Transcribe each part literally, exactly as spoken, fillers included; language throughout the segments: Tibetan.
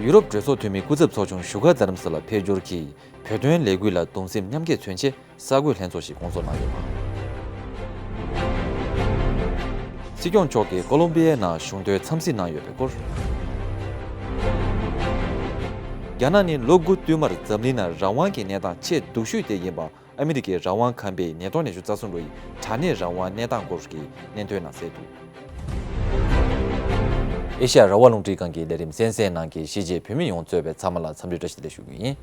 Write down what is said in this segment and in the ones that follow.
ཡུ་རོབ་གྲོས་ཚོགས་འཐུས་མི་སྐུ་ཚབ་ཚོགས་ཆུང་བཞུགས་སྒར་རྡ་རམ་ས་ལ་ཕེབས་འབྱོར་གྱིས་བོད་དོན་ལས་འགུལ་ལ་གདུང་སེམས་མཉམ་སྐྱེད་མཚོན་ཆེད་གསར་འགོད་ལྷན་ཚོགས་ཤིག་སྐོང་ཚོགས་གནང་ཡོད་པ། སྲིད་སྐྱོང་མཆོག་གིས་ཀོ་ལོམ་བི་ཡའི་ནང་གཞུང་དོན་འཚམས་གཟིགས་གནང་ཡོད་པའི་སྐོར། རྒྱ་ནག་ནི་ལོ་དགུ་བསྟུད་མར་འཛམ་གླིང་ནང་རང་དབང་གི་གནས་སྟངས་ཆེས་སྡུག་ཤོས་དེ་ཡིན་པ། ཨ་མི་རི་ཀའི་རང་དབང་ཁང་པས་ཉིས་སྟོང་ཉི་ཤུ་རྩ་གསུམ་ལོ་ཡི་དྲ་གནས་རང་དབང་གནས་སྟངས་སྐོར་གྱི་སྙན་ཐོའི་ནང་གསལ་འདུག། ཨེ་ཤ་ཡ་རང་དབང་རླུང་འཕྲིན་ཁང་གི་ལས་རིམ་གསན་གཟིགས་གནང་མཁན་གཞིས་བྱེས་བོད་མི་ཡོངས་གཙོས་པའི་ཚང་མ་ལ་འཚམས་འདྲི་བཀྲ་ཤིས་བདེ་ལེགས་ཞུ་རྒྱུ་ཡིན།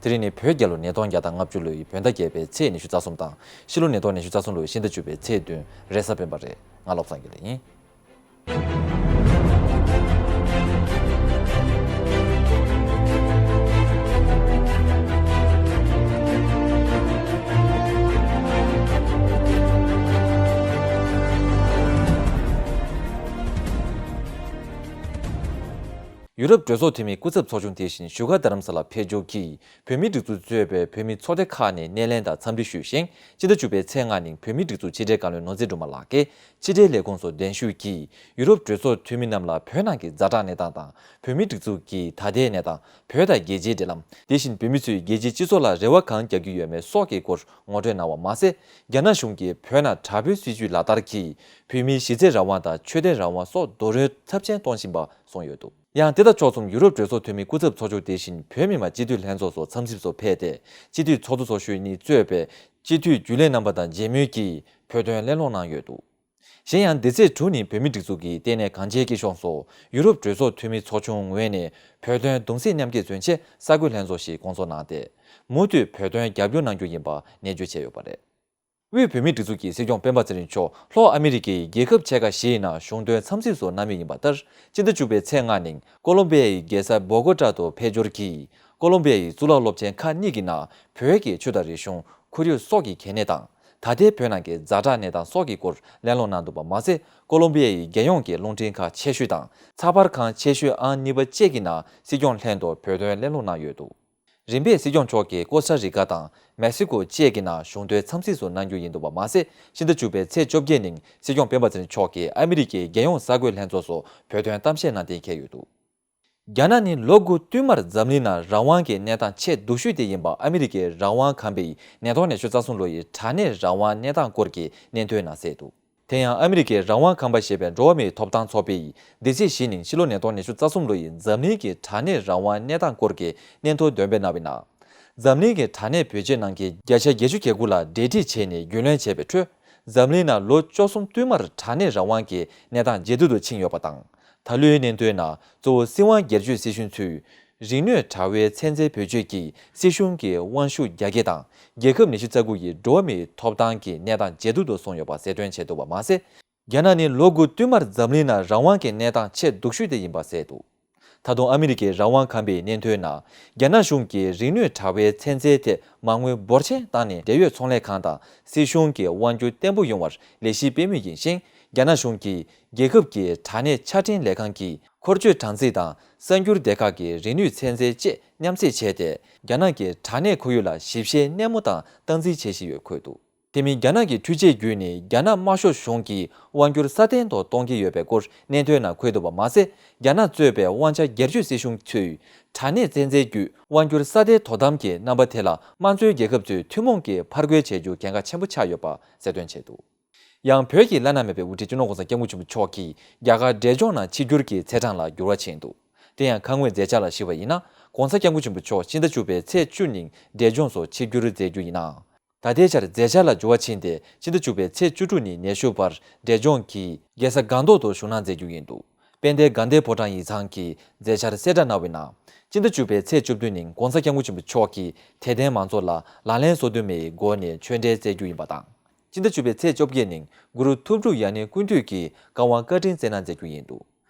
དེ་རིང་ནི་བོད་རྒྱལ་ལོ་ཉིས་སྟོང་བརྒྱ་དང་ལྔ་བཅུ་ལོ་ཡི་བོད་ཟླ་བརྒྱད་པའི་ཚེས་ཉི་ཤུ་རྩ་གསུམ་དང་ཕྱི་ལོ་ཉིས་སྟོང་ཉི་ཤུ་རྩ་གསུམ་ལོ་ཡི་ཕྱི་ཟླ་བཅུ་པའི་ཚེས་བདུན་རེས་གཟའ་སྤེན་པ་རེད། ང་བློ་བཟང་དགེ་ལེགས་ཡིན། ཡུ་རོབ་གྲོས་ཚོགས་འཐུས་མི་སྐུ་ཚབ་ཚོགས་ཆུང་དེ་བཞིན་བཞུགས་སྒར་རྡ་རམ་ས་ལ་ཕེབས་འབྱོར་གྱིས་བོད་མིའི་སྒྲིག་འཛུགས་གཙོས་པའི་བོད་མི་ཚོགས་སྡེ་ཁག་ནས་སྣེ་ལེན་དང་འཚམས་འདྲི་ཞུས་ཤིང་། སྤྱི་ཟླ་བཅུ་པའི་ཚེས་ལྔ་ཉིན་བོད་མིའི་སྒྲིག་འཛུགས་ཕྱི་དྲིལ་བཀའ་བློན་ནོར་འཛིན་སྒྲོལ་མ་ལགས་ཀྱིས་ཕྱི་དྲིལ་ལས་ཁུངས་སུ་གདན་ཞུས་ཀྱིས་ཡུ་རོབ་གྲོས་ཚོགས་འཐུས་མི་རྣམས་ལ་བོད་ནང་གི་ཛ་དྲག་གནས་སྟངས་དང་། བོད་མིའི་སྒྲིག་འཛུགས་ཀྱི་ད་ལྟའི་གནས་སྟངས། བོད་དང་རྒྱལ་སྤྱིའི་འབྲེལ་ལམ། དེ་བཞིན་བོད་མི་ཚོས་རྒྱལ་སྤྱིའི་སྤྱི་ཚོགས་ལ་རེ་བ་གང་རྒྱག་རྒྱུ་ཡོད་མེད་སོགས་ཀྱི་སྐོར་ངོ་སྤྲོད་གནང་བ་མ་ཟད། རྒྱ་ནག་གཞུང་གིས་བོད་ནང་དྲག་པོའི་སྲིད་བྱུས་ལག་བསྟར་གྱིས་བོད་མིའི་གཞི་རྩའི་རང་དབང་དང་ཆོས་དད་རང་དབང་སོགས་རྡོག་རོལ་ཚབས་ཆེན་གཏོང་བཞིན་པ་གསུངས་ཡོད་འདུག། ཡང་དེ་དང་ཕྱོགས་མཚུངས་ཡུ་རོབ་གྲོས་ཚོགས་འཐུས་མི་སྐུ་ཚབ་ཚོགས་ཆུང་དེ་བཞིན་བོད་མི་མང་སྤྱི་འཐུས་ལྷན་ཚོགས་སུ་འཚམས་གཟིགས་སུ་ཕེབས་ཏེ། སྤྱི་འཐུས་ཚོགས་གཙོ་ཚོགས་གཞོན་གཉིས་གཙོས་པའི་སྤྱི་འཐུས་རྒྱུན་ལས་རྣམ་པ་དང་མཇལ་མོལ་གྱིས་བོད་དོན་གླེང་སློང་གནང་ཡོད་འདུག། གཞན་ཡང་འདི་ཚེས་དྲུག་ཉིན་བོད་མིའི་སྒྲིག་འཛུགས་ཀྱི་ལྟེ་གནས་གངས་ཅན་སྐྱིད་གཤོངས་སུ་ཡུ་རོབ་གྲོས་ཚོགས་འཐུས་མི་ཚོགས་ཆུང་ངོས་ནས་བོད་དོན་གདུང་སེམས་མཉམ་སྐྱེད་མཚོན་ཆེད་གསར་འགོད་ལྷན་ཚོགས་ཤིག་སྐོང་ཚོགས་གནང་སྟེ། མུ་མཐུད་བོད་དོན་རྒྱབ་སྐྱོར་གནང་རྒྱུ་ཡིན་པ་ནན་བརྗོད་བྱས་ཡོད་པ་རེད། དབུས་བོད་མིའི་སྒྲིག་འཛུགས་ཀྱི་སྲིད་སྐྱོང་སྤེན་པ་ཚེ་རིང་མཆོག་ལྷོ་ཨ་མི་རི་ཀའི་རྒྱལ་ཁབ་ཆེ་ཁག་བཞིའི་ནང་གཞུང་དོན་འཚམས་གཟིགས་སུ་གནང་མུས་ཡིན་པ་ལྟར། སྤྱི་ཟླ་བཅུ་པའི་ཚེས་ལྔ་ཉིན་ཀོ་ལོམ་བི་ཡའི་རྒྱལ་ས་བོ་གོ་ཊ་དུ་ཕེབས་འབྱོར་གྱིས། ཀོ་ལོམ་བི་ཡའི་གཙུག་ལག་སློབ་ཆེན་ཁག་གཉིས་ཀྱི་ནང་བོད་ཀྱི་ཆོས་དང་རིག་གཞུང་། ཁོར་ཡུག་སོགས་ཀྱི་གལ་གནད་དང་། ད་ལྟའི་བོད་ནང་གི་ཛ་དྲག་གནས་སྟངས་སོགས་ཀྱི་སྐོར་གླེང་སློང་གནང་འདུག་པ་མ་ཟད། ཀོ་ལོམ་བི་ཡའི་རྒྱལ་ཡོངས་ཀྱི་རླུང་འཕྲིན་ཁང་ཆེ་ཤོས་དང་། ཚགས་པར་ཁང་ཆེ་ཤོས་ཨང་གཉིས་པ་བཅས་ཀྱི་ནང་སྲིད་སྐྱོང་ལྷན་དུ་བོད་དོན་གླེང་སློང་གནང་ཡོད་འདུག། རིམ་པས་སྲིད་སྐྱོང་མཆོག་གིས་ཀོ་སྟ་རི་ཀ་དང་མེག་སི་ཀོ་བཅས་ཀྱི་ནང་གཞུང་དོན་འཚམས་གཟིགས་སུ་གནང་རྒྱུ་ཡིན་འདུག་པ་མ་ཟད། ཕྱི་ཟླ་བཅུ་པའི་ཚེས་བཅོ་བརྒྱད་ཉིན་སྲིད་སྐྱོང་སྤེན་པ་ཚེ་རིང་མཆོག་གིས་ཨ་མི་རི་ཀའི་རྒྱལ་ཡོངས་གསར་འགོད་ལྷན་ཚོགས་སུ་བོད་དོན་གཏམ་བཤད་གནང་གཏན་འཁེལ་ཡོད་འདུག། རྒྱ་ནག་ནི་ལོ་དགུ་བསྟུད་མར་འཛམ་གླིང་ནང་རང་དབང་གི་གནས་སྟངས་ཆེས་སྡུག་ཤོས་དེ་ཡིན་པ་ཨ་མི་རི་ཀའི་རང་དབང་ཁང་པའི་ཉིས་སྟོང་ཉི་ཤུ་རྩ་གསུམ་ལོ་ཡི་དྲ་གནས་རང་དབང་གནས་སྟངས་སྐོར་གྱི་སྙན་ཐོའི་ནང་གསལ་འདུག། དེ་ཡང་ཨ་མི་རི་ཀའི་རང་དབང་ཁང་པ་ཞེས་པའི་འགྲོ་བ་མིའི་ཐོབ་ཐང་ཚོགས་པས་འདི་ཚེས་བཞི་ཉིན་ཕྱི་ལོ་ཉིས་སྟོང་ཉི་ཤུ་རྩ་གསུམ་ལོ་ཡི་འཛམ་གླིང་གི་དྲ་གནས་རང་དབང་གནས་སྟངས་སྐོར་གྱི་སྙན་ཐོ་འདོན་སྤེལ་གནང་བའི་ནང་། འཛམ་གླིང་གི་དྲ་གནས་བེད་སྤྱོད་གནང་མཁན་བརྒྱ་ཆ་བརྒྱད་ཅུ་གྱ་དགུ་ལ་འབྲེལ་འདྲིས་བྱས་ནས་རྒྱུས་ལོན་བྱས་པའི་ཁྲོད། འཛམ་གླིང་ནང་ལོ་བཅུ་གསུམ་བསྟུད་མར་དྲ་གནས་རང་དབང་གི་གནས་སྟངས་ཇེ་སྡུག་ཏུ་ཕྱིན་ཡོད་པ་དང་། ད་ལོའི་སྙན་ཐོའི་ནང་གཙོ་བོ་སྲིད་དབང་སྒེར་གཅོད་སྲིད་གཞུང་ཚོས་རིག་ནུས་དྲ་བའི་ཚན་རྩལ་བེད་སྤྱོད་ཀྱིས་སྲིད་གཞུང་གི་དབང་ཤུགས་རྒྱ་སྐྱེད་དང་། རྒྱལ་ཁབ་ཉི་ཤུ་རྩ་དགུ་ཡི་འགྲོ་བ་མིའི་ཐོབ་ཐང་གི་གནས་སྟངས་ཇེ་སྡུག་ཏུ་སོང་ཡོད་པ་གསལ་སྟོན་བྱས་འདུག་པ་མ་ཟད། རྒྱ་ནག་ནི་ལོ་དགུ་བསྟུད་མར་འཛམ་གླིང་ནང་རང་དབང་གི་གནས་སྟངས་ཆེས་སྡུག་ཤོས་དེ་ཡིན་པ་གསལ་འདུག། ད་དུང་ཨ་མི་རི་ཀའི་རང་དབང་ཁང་པའི་སྙན་ཐོའི་ནང་། རྒྱ་ནག་གཞུང་གིས་རིག་ནུས་དྲ་བའི་ཚན་རྩལ་ཐད་མ་དངུལ་འབོར་ཆེན་བཏང་ནས་འབྲེལ་ཡོད་ཚོང་ལས་ཁང་དང་སྲིད་གཞུང་གི་དབང་སྒྱུར་བརྟན་པོ་ཡོང་བར་ལས་གཞི་སྤེལ་མུས་ཡིན་ཞིང་། རྒྱ་ནག་གཞུང་གིས་རྒྱལ་ཁབ་ཀྱི་དྲ་གནས་ཆ་འཕྲིན་ལས་ཁང་གི་འཁོར་སྐྱོད་གྲངས་རྩིས་དང་གསར་འགྱུར་སྡེ་ཁག་གི་རིག་ནུས་ཚན་རྩལ་བཅས་མཉམ་བསྲེས་བྱས་ཏེ། རྒྱ་ནག་གི་དྲ་གནས་ཁོར་ཡུག་ལ་ཞིབ་བཤེར་སྣེ་མོ་དང་སྟངས་འཛིན་བྱེད་བཞིན་ཡོད་འཁོད་འདུག། དེ་མིན་རྒྱ་ནག་གི་འཕྲུལ་ཆས་བརྒྱུད་ནས་རྒྱ་ནག་དམར་ཤོག་གཞུང་གིས་དབང་སྒྱུར་སྲ་བརྟན་དུ་གཏོང་གི་ཡོད་པའི་སྐོར་སྙན་ཐོའི་ནང་འཁོད་འདུག་པ་མ་ཟད། རྒྱ་ནག་གཙོས་པའི་དབང་ཆ་སྒེར་གཅོད་སྲིད་གཞུང་ཚོས་དྲ་གནས་བཙན་འཛུལ་བརྒྱུད་དབང་སྒྱུར་སྲ་བརྟན་དོ་དམ་གྱི་རྣམ་པ་དེ་ལ་དམངས་གཙོའི་རྒྱལ་ཁབ་ཚོས་ཐུན་མོང་གིས་ཕར་རྒོལ་བྱེད་རྒྱུ་གལ་འགངས་ཆེན་པོ་ཆགས་ཡོད་པ་གསལ་སྟོན་བྱས་འདུག། ཡང་བོད་ཀྱི་བླ་ན་མེད་པའི་དབུ་ཁྲིད་སྤྱི་ནོར་༸གོང་ས་༸སྐྱབས་མགོན་ཆེན་པོ་མཆོག་གིས་རྒྱ་གར་འབྲས་ལྗོངས་ནང་ཆིབས་བསྒྱུར་གྱི་ཚེས་གྲངས་ལ་འགྱུར་བ་ཕྱིན་འདུག། དེ་ཡང་ཁ་སྔོན་མཛད་འཆར་ལ་གཞིགས་པ་ཡིན་ན། ༸གོང་ས་༸སྐྱབས་མགོན་ཆེན་པོ་མཆོག་ཕྱི་ཟླ་བཅུ་པའི་ཚེས་བཅུ་ཉིན་འབྲས་ལྗོངས་སུ་ཆིབས་བསྒྱུར་མཛད་རྒྱུ་ཡིན་ནའང་། ད་ལྟའི་ཆར་མཛད་འཆར་ལ་འགྱུར་བ་ཕྱིན་ཏེ། ཕྱི་ཟླ་བཅུ་པའི་ཚེས་བཅུ་དྲུག་ཉིན་ཉི་ཤུ་བར་འབྲས་ལྗོངས་ཀྱི་རྒྱལ་ས་སྒང་ཏོག་ཏུ་བཞུགས་གནང་མཛད་རྒྱུ་ཡིན་འདུག། དཔལ་ལྡན་དགའ་ལྡན་ཕོ་བྲང་ཡིག་ཚང་གིས་མཛད་འཆར་གསལ་བསྒྲགས་གནང་བའི་ནང་། ཕྱི་ཟླ་བཅུ་པའི་ཚེས་བཅུ་བདུན་ཉིན་༸གོང་ས་༸སྐྱབས་མགོན་ཆེན་པོ་མཆོག་གིས་དད་ལྡན་མང་ཚོགས་ལ་ལག་ལེན་སོ་བདུན་མའི་སྒོ་ནས་ཆོས་འབྲེལ་སྩལ་རྒྱུ་ཡིན་པ་དང་། ཕྱི་ཟླ་བཅུ་པའི་ཚེས་བཅོ་བརྒྱད་ཉིན་གུ་རུ་ཐུབ་དྲུག་ཡ་ནི་ཀུན་འདུས་ཀྱི་བཀའ་དབང་བཀའ་དྲིན་སྩལ་གནང་མཛད་རྒྱུ་ཡིན་འདུག།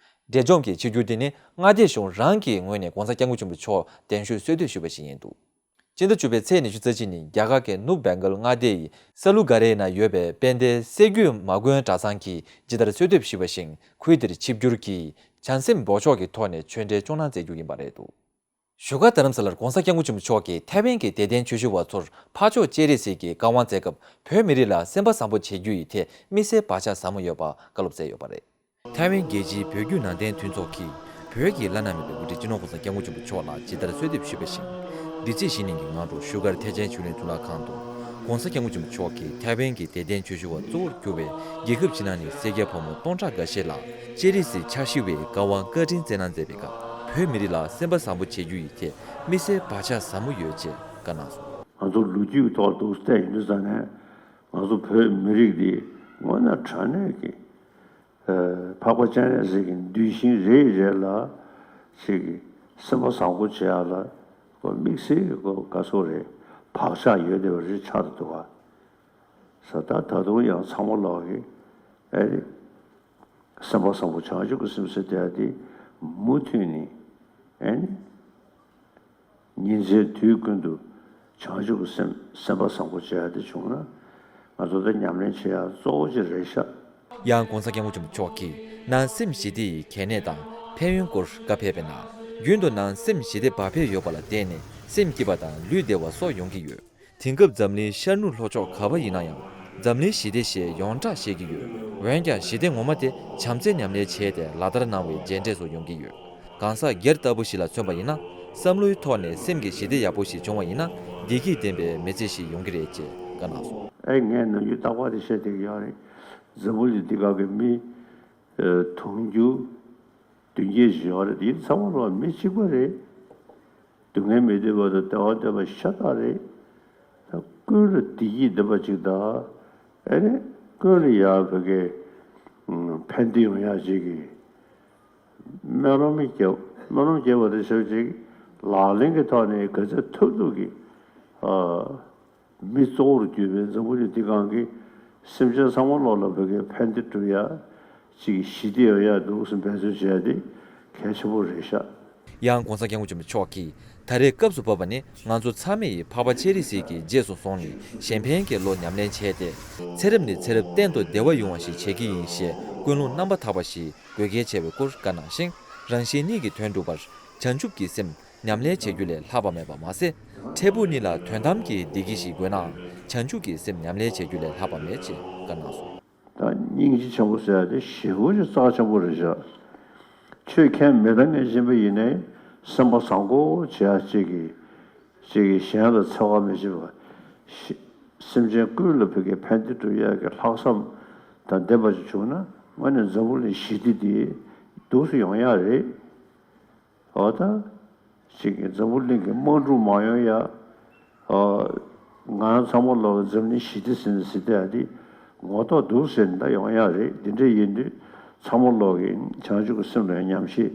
འབྲས་ལྗོངས་ཀྱི་ཆིབས་བསྒྱུར་དེ་ནི་མངའ་སྡེ་གཞུང་རང་གི་ངོས་ནས་༸གོང་ས་༸སྐྱབས་མགོན་ཆེན་པོ་མཆོག་གདན་ཞུས་གསོལ་འདེབས་ཞུས་པ་ཞིག་ཡིན་འདུག། ཕྱི་ཟླ་བཅུ་པའི་ཚེས་ཉི་ཤུ་རྩ་གཅིག་ཉིན་རྒྱ་གར་གྱི་ནུབ་བེང་གལ་མངའ་སྡེ་ཡི་ས་ལུ་ག་རེ་ན་ཡོད་པའི་དཔལ་ལྡན་སྲས་རྒྱུད་མ་དགོན་གྲྭ་ཚང་གི་ཇི་ལྟར་གསོལ་འདེབས་ཞུས་པ་བཞིན། ཁུལ་དེར་ཆིབས་བསྒྱུར་གྱིས་བྱང་སེམས་འབོགས་ཆོག་གི་ཐོག་ནས་ཆོས་འབྲེལ་སྐྱོང་གནང་མཛད་རྒྱུ་ཡིན་པ་རེད་འདུག། བཞུགས་སྒར་རྡ་རམ་ས་ལར་༸གོང་ས་༸སྐྱབས་མགོན་ཆེན་པོ་མཆོག་གིས་ཐའེ་ཝན་གྱི་དད་ལྡན་ཆོས་ཞུ་བ་ཚོར་ཕར་ཕྱོགས་སྤྱན་རས་གཟིགས་ཀྱི་བཀའ་དབང་སྩལ་སྐབས། བོད་མི་རིགས་ལ་སེམས་པ་བཟང་པོ་བྱེད་རྒྱུ་ཡི་ཐད་དམིགས་བསལ་བག་ཆགས་ཟབ་མོ་ཡོད་པ་བཀའ་སློབ་སྩལ་ཡོད་པ་རེད། ཐའེ་ཝན་རྒྱལ་སྤྱིའི་བོད་བརྒྱུད་ནང་བསྟན་མཐུན་ཚོགས་ཀྱིས་ བོད་ཀྱི་བླ་ན་མེད་པའི་དབུ་ཁྲིད་སྤྱི་ནོར་༸གོང་ས་༸སྐྱབས་མགོན་ཆེན་པོ་མཆོག་ལ་ཇི་ལྟར་གསོལ་འདེབས་ཞུས་པ་བཞིན། འདི་ཚེས་བཞི་ཉིན་གྱི་སྔ་དྲོ་བཞུགས་སྒར་ཐེག་ཆེན་ཆོས་གླིང་གཙུག་ལག་ཁང་དུ་༸གོང་ས་༸སྐྱབས་མགོན་ཆེན་པོ་མཆོག་གིས་ཐའེ་ཝན་གྱི་དད་ལྡན་ཆོས་ཞུ་བ་གཙོ་བོར་གྱུར་བའི་རྒྱལ་ཁབ་ཕྱི་ནང་ནས་སེར་སྐྱ་ཕོ་མོ་སྟོང་ཕྲག་འགའ་ཤས་ལ་སྤྱན་རས་གཟིགས་ཕྱག་ཞུ་བའི་བཀའ་དབང་བཀའ་དྲིན་སྩལ་གནང་མཛད་པའི་སྐབས། བོད་མི་རིགས་ལ་སེམས་པ་བཟང་པོ་བྱེད་རྒྱུ་ཡི་ཐད་དམིགས་བསལ་བག་ཆགས་ཟབ་མོ་ཡོད་ཅེས་བཀའ་གནང་སོང་། ང་ཚོ་ལོ་རྒྱུས་ཐོག་ཏུ་བལྟས་ཡིན་དུས་ཙང་ནས་ང་ཚོ་བོད་མི་རིགས་འདི་དངོས་གནས་དྲང་གནས་ཀྱི་འཕགས་པ་སྤྱན་རས་གཟིགས་ཀྱི་གདུལ་ཞིང་རེ་རེ་ལ་ཞིག་གི་སེམས་པ་བཟང་པོ་བྱེད་ཡག་ལ་ཁོ་དམིགས་བསལ་གྱི་ཁོ་དགའ་ཚོར་རེ་བག་ཆགས་ཡོད་བསྡད་པ་རེ་ཆགས་འདུག་བ། ས་ད་ད་དུང་ཡང་ཚང་མ་ལོག་གི་ཨེ་རེད། སེམས་པ་བཟང་པོ་བྱང་ཆུབ་ཀྱི་སེམས་ཟེར་དེ་དེ་མུ་མཐུད་ནས་ཨེ་ནི། ཉིན་མཚན་དུས་ཀུན་ཏུ་བྱང་ཆུབ་ཀྱི་སེམས་སེམས་པ་བཟང་པོ་བྱེད་ཡ་དེ་བྱུང་ན་ང་ཚོ་ད་ཉམས་ལེན་བྱེད་ཡ་གཙོ་བོ་ཅིག་རེད་ཤག། ཡང་༸གོང་ས་༸སྐྱབས་མགོན་ཆེན་པོ་མཆོག་གིས་ནང་སེམས་ཞི་བདེ་ཡི་གལ་གནད་དང་ཕན་ཡོན་སྐོར་བཀའ་ཕེབས་པའི་ནང་། རྒྱུན་དུ་ནང་སེམས་ཞི་བདེ་བག་ཕེབས་ཡོད་པ་ལ་བརྟེན་ནས་སེམས་སྐྱིད་པ་དང་ལུས་བདེ་བ་སོགས་ཡོང་གི་ཡོད། དེང་སྐབས་འཛམ་གླིང་ཤར་ནུབ་ལྷོ་ཕྱོགས་ག་པར་ཡིན་ན་ཡང་། འཛམ་གླིང་ཞི་བདེ་ཞེས་ཡོངས་གྲགས་བཤད་ཀྱི་ཡོད། འོན་ཀྱང་ཞི་བདེ་ངོ་མ་དེ་བྱམས་བརྩེ་ཉམས་ལེན་བྱས་ཏེ་ལག་བསྟར་གནང་བའི་མཇལ་འཕྲད་སོགས་ཡོང་གི་ཡོད། གང་ཟག་སྒེར་ལྟ་བུ་ཞིག་ལ་མཚོན་པ་ཡིན་ན། བསམ་བློའི་ཐོག་ནས་སེམས་ཀྱི་ཞི་བདེ་ཡག་པོ་ཞིག་བྱུང་བ་ཡིན་ན་བདེ་སྐྱིད་ལྡན་པའི་མི་ཚེ་ཞིག་ཡོང་གི་རེད་ཅེས་བཀའ་གནང་སོང་། ཨེ་ངས་ནམ་རྒྱུན་རྟག་པར་དེ་བཤད་བསྡད་ཀྱི་ཡོད་རེད། འཛམ་བུ་གླིང་འདི་སྒང་གི་མི་དུང་ཕྱུར་བདུན་བརྒྱད་ཞིག་ཡོད་རེད། དེ་ཚང་མ་ལོ་མི་གཅིག་པ་རེད། སྡུག་བསྔལ་མི་འདོད་པ་དང་བདེ་བ་འདོད་པ་ཤ་སྟག་རེད། ད་ཀུན་ལ་བདེ་སྐྱིད་འདོད་པ་ཅིག་དང་། ཨེ་རེད། ཀུན་ལ་ཡག་བོད་སྐད་ཕན་བདེ་ཡོང་ཡག་ཅིག་གི་སྨོན་ལམ་རྒྱབ་སྨོན་ལམ་རྒྱབ་པ་དེ་ཞབས་ཅིག་ལག་ལེན་གྱི་ཐོག་ནས་ག་ཚོད་ཐུབ་ཐུབ་ཀྱི་ཨ། མི་གཙོ་བོར་གྱུར་པའི་འཛམ་བུ་གླིང་འདི་སྒང་གི་སེམས་ཅན་ཚང་མ་ལོག་ལ་བོད་སྐད་ཕན་བདེ་སྒྲུབ་ཡ་ཅིག་ཞི་བདེ་ཡོང་ཡ་འདུག་སེ་འབད་བརྩོན་བྱས་ཏེ་གལ་ཆེན་པོ་རེད་ཤག། ཡང་༸གོང་ས་༸སྐྱབས་མགོན་ཆེན་པོ་མཆོག་གིས་ད་རེས་སྐབས་སུ་བབ་པ་ནི་ང་ཚོ་ཚང་མས་འཕགས་པ་སྤྱན་རས་གཟིགས་ཀྱི་རྗེས་སུ་བཟུང་ནས་གཞན་ཕན་གྱི་བློ་ཉམས་ལེན་བྱས་ཏེ། ཚེ་རབས་ནས་ཚེ་རབས་གཏན་དུ་བདེ་བ་ཡོང་བ་ཞིག་བྱེད་ཀྱི་ཡིན་ཞེས་ཀུན་སློང་རྣམ་པར་དག་པ་ཞིག་དགོས་གལ་ཆེ་བའི་སྐོར་བཀའ་གནང་ཞིང་། རང་གཞན་གཉིས་ཀྱི་དོན་སྒྲུབ་པར་བྱང་ཆུབ་ཀྱི་སེམས། ཉམས་ལེན་བྱེད་རྒྱུ་ལས་ལྷག་པ་མེད་པ་མ་ཟད། འཕྲལ་ཕུགས་གཉིས་ལ་དོན་དམ་གྱི་བདེ་སྐྱིད་ཞིག་དགོས་ནའང་བྱང་ཆུབ་ཀྱི་སེམས་ཉམས་ལེན་བྱེད་རྒྱུ་ལས་ལྷག་པ་མེད་ཅེས་བཀའ་གནང་སོང་། ད་སྙིང་རྗེ་ཆེན་པོ་ཟེར་ཡ་དེ་ཞེ་པོ་ཅིག་རྩ་ཆེན་པོ་རེད་ཤག། ཆོས་མཁན་མི་དང་ངན་ཅན་པ་ཡིན་ནའི་སེམས་པ་བཟང་པོ་བྱེད་ཡ་གཅིག་གིས་གཅིག་གིས་གཞན་ལ་འཚེ་བ་མི་བྱེད་པ། ཤི་སེམས་ཅན་ཀུན་ལ་བོད་སྐད་ཕན་བདེ་སྒྲུབ་ཡ་གི་ལྷག་བསམ་དང་ལྡན་པ་ཅིག་བྱུང་ན་དངོས་གནས་འཛམ་བུ་གླིང་ཞི་བདེ་དེ་འདུག་སེ་ཡོང་ཡ་རེད། འོ་ད། ཅིག་གིས་འཛམ་བུ་གླིང་གི་དམག་འཁྲུག་མ་ཡོང་ཡ། ཨ། ང་རང་ཚང་མ་ལོག་གི་འཛམ་གླིང་ཞི་བདེ་ཟེར་ནས་ཟེར་བསྡད་ཡ་དེ་ངོ་ཐོག་འདུག་ཟེར་ནས་ད་ཡོང་ཡ་རེད། འདི་འདྲ་ཡིན་དུས་ཚང་མ་ལོག་གི་བྱང་ཆུབ་ཀྱི་སེམས་ལ་ཉམས་ཞིབ་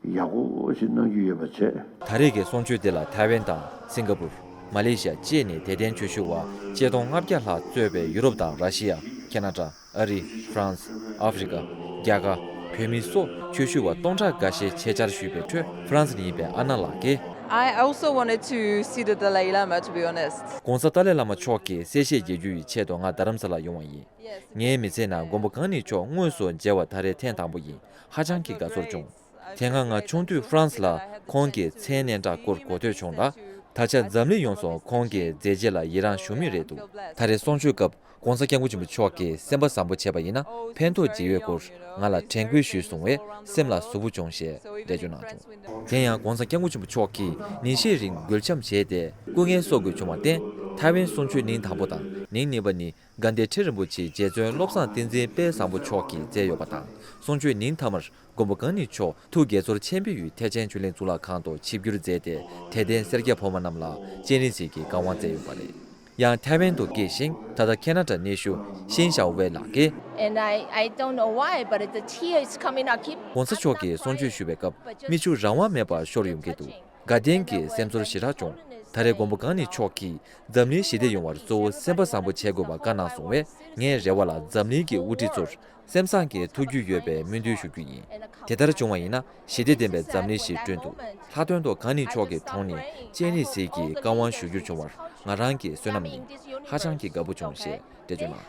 ཡག་པོ་ཞིག་གནང་རྒྱུ་ཡོད་པ་བྱས། ད་རེས་ཀྱི་གསུང་ཆོས་འདི་ལ་ཐའེ་ཝན་དང་སིང་ག་པུར། མ་ལེ་ཤི་ཡ་བཅས་ནས་དད་ལྡན་ཆོས་ཞུ་བ་ཆིག་སྟོང་ལྔ་བརྒྱ་ལྷག་གཙོས་པའི་ཡུ་རོབ་དང་ར་ཤི་ཡ། ཁེ་ན་ཌ། ཨ་རི། ཧྥ་རན་སི། ཨ་ཧྥེ་རི་ཀ། རྒྱ་གར། བོད་མི་སོགས་ཆོས་ཞུ་བ་སྟོང་ཕྲག་འགའ་ཤས་ཆེད་བཅར་ཞུས་པའི་ཁྲོད་ཧྥ་རན་སི་ནས་ཡིན་པའི་ཨ་ན་ལགས་ཀྱིས། I also wanted to see the Dalai Lama, to be honest. ༸གོང་ས་ཏཱ་ལའི་བླ་མ་མཆོག་གི་གསལ་བཤད་རྒྱག་རྒྱུ་ཡི་ཆེད་དུ་ང་རྡ་རམ་ས་ལ་ཡོང་བ་ཡིན། ངའི་མི་ཚེའི་ནང་མགོན་པོ་གང་ཉིད་མཆོག་དངོས་སུ་མཇལ་བ་ད་རེས་ཐེངས་དང་པོ་ཡིན། ཧ་ཅང་གི་དགའ་ཚོར་བྱུང་། དེ་སྔ་ང་ཆུང་དུས་ཧྥ་རན་སི་ལ་ཁོང་གི་མཚན་སྙན་གྲགས་སྐོར་གོ་ཐོས་བྱུང་ལ། ད་ཆ་འཛམ་གླིང་ཡོངས་སུ་ཁོང་གི་མཛད་རྗེས་ལ་ཡི་རངས་ཞུ་མུས་རེད་འདུག། ད་རེས་གསུང་ཆོས་སྐབས་༸གོང་ས་༸སྐྱབས་མགོན་ཆེན་པོ་མཆོག་གིས་སེམས་པ་བཟང་པོ་བྱས་པ་ཡིན་ན་ཕན་ཐོགས་ཅི་ཡོད་སྐོར་ང་ལ་དྲན་སྐུལ་ཞུས་སོང་བས་སེམས་ལ་ཟུག་པོ་བྱུང་ཞེས་འགྲེལ་བརྗོད་གནང་བྱུང་། དེ་ཡང་༸གོང་ས་༸སྐྱབས་མགོན་ཆེན་པོ་མཆོག་གིས་ཉིན་ཤས་རིང་འགུལ་འཆམ་བྱས་ཏེ་སྐུ་ངལ་གསོ་དགོས་བྱུང་བར་བརྟེན། ཐའེ་ཝན་གསུང་ཆོས་ཉིན་དང་པོ་དང་ཉིན་གཉིས་པ་ནི། དགའ་ལྡན་ཁྲི་རིན་པོ་ཆེ་རྗེ་བཙུན་བློ་བཟང་བསྟན་འཛིན་དཔལ་བཟང་པོ་མཆོག་གིས་མཛད་ཡོད་པ་དང་། གསུང་ཆོས་ཉིན་མཐའ་མར་མགོན་པོ་གང་ཉིད་མཆོག་ཐུགས་དགྱེས་ཚོར་ཆེན་པོའི་ཡུལ་ཐེག་ཆེན་ཆོས་གླིང་གཙུག་ལག་ཁང་དུ་ཆིབས་བསྒྱུར་མཛད་དེ། དད་ལྡན་སེར་སྐྱ་ཕོ་མོ་རྣམས་ལ་སྤྱན་རས་གཟིགས་ཀྱི་བཀའ་དབང་སྩལ་ཡོད་པ་རེད། ཡང་ཐའེ་ཝན་དུ་སྐྱེས་ཤིང་ད་ལྟ་ཁེ་ན་ཌ་གནས་བཞུགས་ཤིན་ཞའོ་ཝེ་ལགས་ཀྱིས། And I, I don't know why, but the tear is coming. I keep གོང་ས་མཆོག་གིས་གསུང་ཆོས་ཞུ་བའི་སྐབས་མིག་ཆུ་རང་དབང་མེད་པར་ཤོར་ཡོང་གི་འདུག། དགའ་ལྡན་གྱི་སེམས་ཚོར་ཞེ་དྲག་བྱུང་། ད་རེས་མགོན་པོ་གང་ཉིད་མཆོག་གིས་འཛམ་གླིང་ཞི་བདེ་ཡོང་བར་གཙོ་བོ་སེམས་པ་བཟང་པོ་བྱེད་དགོས་པ་བཀའ་གནང་སོང་བས། ངའི་རེ་བ་ལ་འཛམ་གླིང་གི་དབུ་ཁྲིད་ཚོར་སེམས་བཟང་གི་ཐུགས་རྒྱུས་ཡོད་པའི་སྨོན་འདུན་ཞུ་རྒྱུ་ཡིན། དེ་ལྟར་བྱུང་བ་ཡིན་ན་ཞི་བདེ་ལྡན་པའི་འཛམ་གླིང་ཞིག་བསྐྲུན་ཐུབ། ལྷག་དོན་དུ་གང་ཉིད་མཆོག་གི་དྲུང་ནས་སྤྱན་རས་གཟིགས་ཀྱི་བཀའ་དབང་ཞུ་རྒྱུར་བྱུང་བར་ང་རང་གི་བསོད་ནམས་ཡིན། ཧ་ཅང་གི་དགའ་པོ་བྱུང་ཞེས། འགྲེལ་བརྗོད་གནང་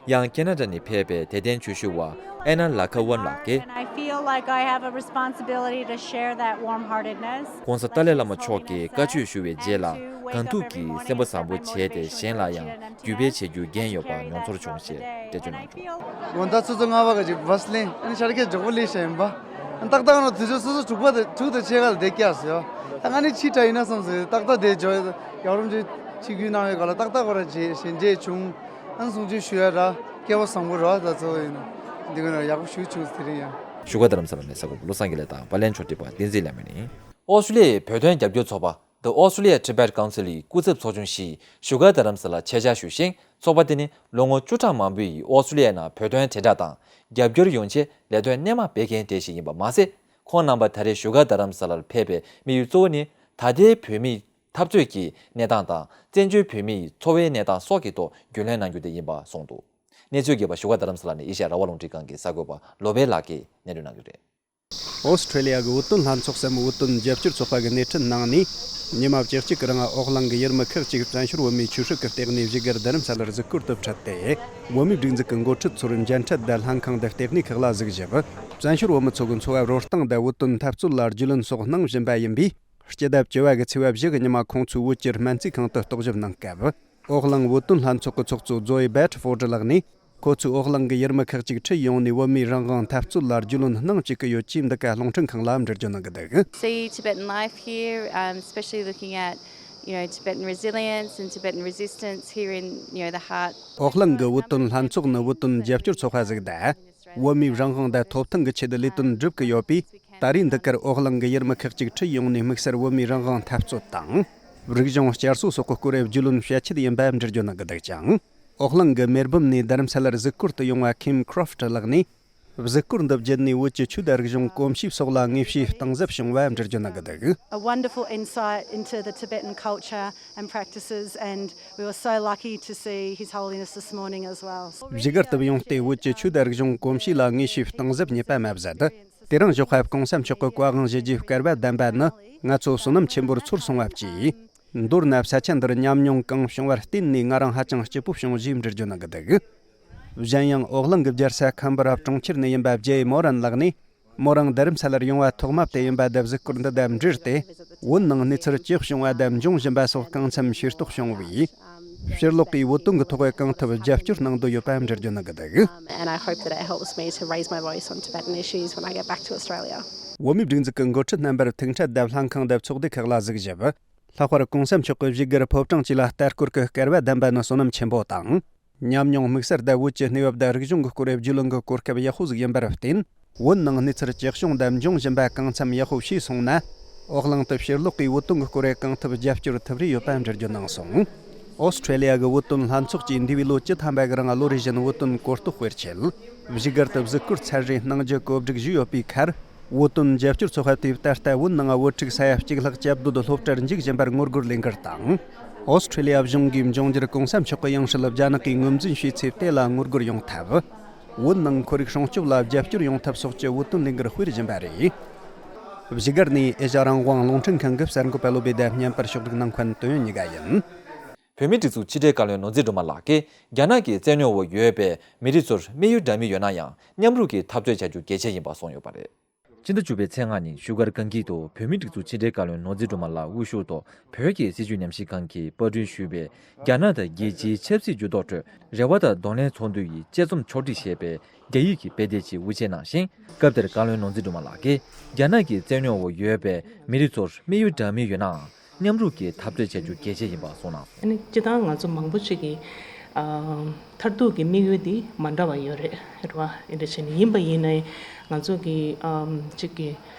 བྱུང་། ཡང་ཁེ་ན་ཌ་ནས་ཕེབས་པའི་དད་ལྡན་ཆོས་ཞུ་བ་ཨེ་ན་ལ་ཁ་ཝན་ལགས་ཀྱིས། And I feel like I have a responsibility to share that warm-heartedness. གོང་ས་ཏཱ་ལའི་བླ་མ་མཆོག་གི་བཀའ་ཆོས་ཞུ་བའི་རྗེས་ལ་གང་ཐུབ་ཀྱིས་སེམས་པ་བཟང་པོ་བྱས་ཏེ་གཞན་ལ་ཡང་བརྒྱུད་སྤེལ་བྱེད་རྒྱུའི་འགན་ཡོད་པ་མྱོང་ཚོར་བྱུང་ཞེས་འགྲེལ་བརྗོད་གནང་བྱུང་། དགོང་དག་ཆུ་ཚོད་ལྔ་པ་ག་ཅིག་བྷ་སི་ལེན་ཨ་ནི་ཤར་ཁའི་ཇོ་བོ་ལི་ཞེས་ཡིན་པ། ཏག་ཏག་ནང་དུས་ཚོད་སོ་སོ་དྲུག་པ་དེ་དྲུག་དང་ཕྱེད་ཀ་ལ་དེ་བསྐྱལ་སོང་ཡ། ད་ང་ནི་ཕྱི་དྲགས་ཡིན་ན་བསམ་སོང་། ཏག་ཏག་དེ་འཇོག་ཡག་རོམ་གྱི་ཕྱི་རྒྱུད་གནང་བའི་སྐབས་ལ་ཏག་ཏག་ཁོ་ར་རྗེས་ཞལ་འདྲིས་བྱུང་། ཨ་ནི་གསུང་ཆོས་ཞུ་ཡ་ར་སྐལ་བ་བཟང་པོ་ར་ད་གཙོ་བོ་ཡིན། འདི་ག་ནས་ཡག་པོ་ཞུ་བྱུང་དེ་རིང་ཡ། བཞུགས་སྒར་རྡ་རམ་ས་ལ་ནས་གསར་འགོད་པ་བློ་བཟང་དགེ་ལེགས་དང་པར་ལེན་ཕྱོགས་སྒྲིག་པ་བསྟན་འཛིན་ལྷ་མོ་ནི། ཨོ་སི་ཀྲུ་ལི་ཡའི་བོད་དོན་རྒྱབ་སྐྱོར་ཚོགས་པ། The Australia Tibet Council ཡི་སྐུ་ཚབ་ཚོགས་ཆུང་ཞིག་བཞུགས་སྒར་རྡ་རམ་ས་ལ་ཆེད་བཅར་ཞུས་ཤིང་། ཚོགས་པ་དེ་ནི་ལོ་ངོ་བཅུ་ཕྲག་མང་པོའི་ཨོ་སི་ཀྲུ་ལི་ཡའི་ནང་བོད་དོན་དྲིལ་བསྒྲགས་དང་རྒྱབ་སྐྱོར་ཡོང་ཆེད་ལས་དོན་སྣེ་མང་སྤེལ་མཁན་དེ་ཞིག་ཡིན་པ་མ་ཟད། ཁོང་རྣམ་པ་ད་རེས་བཞུགས་སྒར་རྡ་རམ་ས་ལར་ཕེབས་པའི་དམིགས་ཡུལ་གཙོ་བོ་ནི་ད་ལྟའི་བོད་མིའི་འཐབ་རྩོད་ཀྱི་གནས་སྟངས་དང་བཙན་བྱོལ་བོད་མིའི་འཚོ་བའི་གནས་སྟངས་སོགས་ཀྱི་ཐོག་རྒྱུས་ལོན་གནང་རྒྱུ་དེ་ཡིན་པ་གསུངས་འདུག། གནས་ཚུལ་རྒྱས་པ་བཞུགས་སྒར་རྡ་རམ་ས་ལ་ནས་ཨེ་ཤ་ཡ་རང་དབང་རླུང་འཕྲིན་ཁང་གི་གསར་འགོད་པ་བློ་བྷེ་ལགས་ཀྱིས་སྙན་སྒྲོན་གནང་རྒྱུ་རེད། ཨོ་སི་ཀྲུ་ལི་ཡ་གི་བོད་དོན་ལྷན་ཚོགས་སམ་བོད་དོན་རྒྱབ་སྐྱོར་ཚོགས་པ་གི་སྣེ་ཁྲིད་གནང་ནས། ཉི་མ་བཅུ་གཅིག་གི་རིང་ཨོ་གླིང་གི་ཡུལ་མི་ཁག་ཅིག་བཙན་བྱོལ་བོད་མིའི་ཆོས་སྲིད་ཀྱི་ལྟེ་གནས་བཞུགས་སྒར་རྡ་རམ་ས་ལར་གཟིགས་སྐོར་དུ་ཁྲིད་དེ། བོད་མིའི་སྒྲིག་འཛུགས་ཀྱི་འགོ་ཁྲིད་ཚོར་མཇལ་འཕྲད་དང་ལྷན་ཁང་དུ་ལྟེ་གནས་ཁག་ལ་གཟིགས་ཞིབ། བཙན་བྱོལ་བོད་མི་ཚོ་གི་འཚོ་བ་རོལ་སྟངས་དང་བོད་དོན་འཐབ་རྩོད་ལ་རྒྱུས་ལོན་སོགས་གནང་བཞིན་པ་ཡིན་པས། སྤྱི་ཟླ་བཅུ་བ་གི་ཚེས་པ་བཞི་གི་ཉི་མ་ཁོང་ཚོའི་བོད་ཀྱི་སྨན་རྩིས་ཁང་དུ་རྟོག་ཞིབ་གནང་སྐབས། ཨོ་གླིང་བོད་དོན་ལྷན་ཚོགས་ཀྱི་ཚོགས་གཙོ་ཛོའི་བེ་ཏྲི་ཧྥོ་ཏྲི་ལགས་ནས། ཁོ་ཚོས་ཨོ་གླིང་གི་ཡུལ་མི་ཁག་ཅིག་ཁྲིད་ཡོང་ནས་བོད་མིའི་རང་དབང་འཐབ་རྩོད་ལ་རྒྱུས་ལོན་གནང་བཅུག་གི་ཡོད་ཅེས་འདི་ག་རླུང་འཕྲིན་ཁང་ལ་འགྲེལ་བརྗོད་གནང་གི་འདུག། See Tibetan life here, um, especially looking at, you know, Tibetan resilience and Tibetan resistance here in, you know, the heart. ཨོ་གླིང་གི་བོད་དོན་ལྷན་ཚོགས་ནི་བོད་དོན་རྒྱབ་སྐྱོར་ཚོགས་པ་ཟིག་དང་། བོད་མིའི་རང་དབང་དང་ཐོབ་ཐང་གི་ཆེད་དུ་ལས་དོན་སྒྲུབ་ཀྱི་ཡོད་པས། ད་རེས་འདི་གར་ཨོ་གླིང་གི་ཡུལ་མི་ཁག་ཅིག་ཁྲིད་ཡོང་ནས་དམིགས་བསལ་བོད་མིའི་རང་དབང་འཐབ་རྩོད་དང་། རིག་གཞུང་བསྐྱར་གསོ་སོགས་ཀྱི་སྐོར་རྒྱུས་ལོན་བྱེད་ཆེད་ཡིན་པ་འགྲེལ་བརྗོད་གནང་གི་འདུག་ཅིང་། ཨོ་གླིང་གི་མེལ་བྷོན་ནས་རྡ་རམ་ས་ལར་གཟིགས་སྐོར་དུ་ཡོང་བ་ཁིམ་ཁྲོ་ཕྲི་ལགས་ནས། གཟིགས་སྐོར་འདི་བརྒྱུད་ནས་བོད་ཀྱི་ཆོས་དང་རིག་གཞུང་གོམས་གཤིས་སོགས་ལ་དངོས་བྱུང་གཏིང་ཟབ་བྱུང་བ་འགྲེལ་བརྗོད་གནང་གི་འདུག། A wonderful insight into the Tibetan culture and practices, and we were so lucky to see His Holiness this morning as well. བཞུགས་སྒར་དུ་ཡོང་སྟེ་བོད་ཀྱི་ཆོས་དང་རིག་གཞུང་གོམས་གཤིས་ལ་དངོས་བྱུང་གཏིང་ཟབ་རྙེད་པ་མ་ཟད། དེ་རིང་ཞོགས་པ་གོང་ས་མཆོག་གི་བཀའ་དབང་ཞུ་རྒྱུའི་སྐལ་བ་བདམས་པ་ནི་ང་ཚོ་བསོད་ནམས་ཆེན་པོར་ཚོར་སོང་བ་བཅས། མདོར་ན་ས་ཆ་འདིར་ཉམས་མྱོང་གང་བྱུང་བར་བརྟེན་ནས་ང་རང་ཧ་ཅང་སྐྱིད་པོ་བྱུང་ཞེས་འགྲེལ་བརྗོད་གནང་གི་འདུག། གཞན་ཡང་ཨོ་གླིང་གི་རྒྱལ་ས་ཁམ་བུ་ར་གྲོང་ཁྱེར་ནས་ཡིན་པ་ཇེ་མོ་རན་ལགས་ནས། མོ་རང་རྡ་རམ་ས་ལར་ཡོང་བ་ཐོག་མ་དེ་ཡིན་པ་དེ་གཟིགས་སྐོར་འདི་དང་འབྲེལ་ཏེ། བོད་ནང་གནས་ཚུལ་ཅི་བྱུང་བ་དང་འབྱུང་བཞིན་པ་སོགས་གང་འཚམ་ཤེས་རྟོགས་བྱུང་བས། ཕྱིར་ལོག་གིས་བོད་དོན་གྱི་ཐོག་གང་ཐུབ་རྒྱབ་སྐྱོར་གནང་འདོད་ཡོད་པ་འགྲེལ་བརྗོད་གནང་གི་འདུག། Um, and I hope that it helps me to raise my voice on Tibetan issues when I get back to Australia. བོད་མིའི་སྒྲིག་འཛུགས་ཀྱི་འགོ་ཁྲིད་རྣམ་པར་ཐུག་འཕྲད་དང་ལྷན་ཁང་དང་ཚོགས་སྡེ་ཁག་ལ་གཟིགས་ཞིབ། ལྷག་པར་གོང་ས་མཆོག་གི་བཞུགས་སྒར་ཕོ་བྲང་བཅས་ལ་ལྟ་སྐོར་གྱི་སྐལ་བ་བདམས་པ་ནི་བསོད་ནམས་ཆེན་པོ་དང་། ཉམས་མྱོང་དམིགས་བསལ་དང་བོད་ཀྱི་གནས་བབ་དང་རིག་གཞུང་གི་སྐོར་རྒྱུས་ལོན་གྱི་གོ་སྐབས་ཡག་པོ་ཟིག་ཡིན་པར་བརྟེན། བོད་ནང་གནས་ཚུལ་ཅི་བྱུང་དང་འབྱུང་བཞིན་པ་གང་འཚམ་ཡག་པོ་ཤེས་སོང་ན། ཨོ་གླིང་དུ་ཕྱིར་ལོག་གིས་བོད་དོན་གྱི་སྐོར་གང་ཐུབ་རྒྱབ་སྐྱོར་ཐུབ་རེ་ཡོད་པ་འགྲེལ་བརྗོད་གནང་སོང་། ཨོ་སི་ཀྲེ་ལི་ཡ་གི་བོད་དོན་ལྷན་ཚོགས་ཀྱིས་འདས་པའི་ལོ་བཅུ་ཐམ་པ་གི་རིང་ལོ་རེ་བཞིན་བོད་དོན་གོ་རྟོགས་སྤེལ་ཆེད། བཞུགས་སྒར་དུ་གཟིགས་སྐོར་ཚད་རེ་གནང་རྒྱུ་གོ་སྒྲིག་ཞུས་ཡོད་པའི་ཁར། བོད་དོན་རྒྱབ་སྐྱོར་ཚོགས་པ་དེས་ད་ལྟ་བོད་ནང་བོད་ཕྲུག་ས་ཡ་གཅིག་ལྷག་སྐྱབས་འགྲོ་དུ་སློབ་གྲྭར་འཇུག་བཞིན་པར་ངོ་རྒོལ་ལས་འགུལ་དང་། ཨོ་སི་ཀྲེ་ལི་ཡ་གཞུང་གིས་འབྱུང་འགྱུར་གོང་ས་མཆོག་གི་ཡང་སྲིད་རྒྱ་ནག་གིས་ངོས་འཛིན་བྱས་ཚེ་དེ་ལ་ངོ་རྒོལ་ཡོང་ཐབས། བོད་ནང་ཁོར་ཡུག་སྲུང་སྐྱོབ་ལ་རྒྱབ་སྐྱོར་ཡོང་ཐབས་སོགས་ཀྱི་བོད་དོན་ལས་འགུལ་སྤེལ་བཞིན་པ་རེད། བཞུགས་སྒར་ནས་ཨེ་ཤ་རང་དབང་རླུང་འཕྲིན་ཁང་གི་གསར་འགོད་པ་བློ་བྷེ་དང་མཉམ་པར་ཕྱོགས་སྒྲིག་གནང་མཁན་དོན་ཡོད་གཉིས་ཀ་ཡིན། བོད་མིའི་སྒྲིག་འཛུགས་ཕྱི་དྲིལ་བཀའ་བློན་ནོར་འཛིན་སྒྲོལ་མ་ལགས་ཀྱིས་རྒྱ་ནག་གི་བཙན་གནོན་འོག་ཡོད་པའི་མི་རིགས་ཚོར་དམིགས་ཡུལ་འདྲ་མིན་ཡོད་ན་ཡང་མཉམ་རུབ་ཀྱིས་འཐབ་རྩོད་བྱ་རྒྱུ་གལ་ཆེ་ཡིན་པ་གསུངས་ཡོད་པ་རེད། སྤྱི་ཟླ་བཅུ་པའི་ཚེས་ལྔ་ཉིན་བཞུགས་སྒར་གངས་སྐྱིད་དུ་བོད་མིའི་སྒྲིག་འཛུགས་ཕྱི་དྲིལ་བཀའ་བློན་ནོར་འཛིན་སྒྲོལ་མ་ལགས་དབུ་བཞུགས་ཐོག་བོད་ཀྱི་སྲིད་བྱུས་ཉམས་ཞིབ་ཁང་གིས་པར་སྐྲུན་ཞུས་པའི་རྒྱ་ནག་དང་རྒྱལ་སྤྱིའི་ཆབ་སྲིད་འགྱུར་ལྡོག་ཁྲོད་རེ་བ་དང་གདོང་ལེན་ཚོགས་འདུ་ཡི་དཔྱད་རྩོམ་ཕྱོགས་སྒྲིག་ཞེས་པའི་རྒྱ་ཡིག་གི་དཔེ་དེབ་ཅིག་དབུ་འབྱེད་གནང་ཞིང་། སྐབས་དེར་བཀའ་བློན་ནོར་འཛིན་སྒྲོལ་མ་ལགས་ཀྱིས་རྒྱ་ནག་གི་བཙན་གནོན་འོག་ཡོད་པའི་མི་རིགས་ཚོར་དམིགས་ཡུལ་འདྲ་མིན་ཡོད་ནའང་། མཉམ་རུབ་ཀྱིས་འཐབ་རྩོད་བྱ་རྒྱུ་གལ་ཆེ་ཡིན་པ་གསུངས་གནང་སོང་། ཨ་ནི་སྤྱིར་བཏང་ང་ཚོ་མང་པོ་ཅིག་གིས་ཨ་མཐར་ཐུག་གི་དམིགས་ཡུལ་འདི་མ་འདྲ་བ་ཡོད་རེད། རེད་བ། ཨེ་འདྲ་བྱས་ནས་ཡིན་པ་ཡིན་ནའི་ང་ཚོ་གི་ཨམ་ཅིག་གི་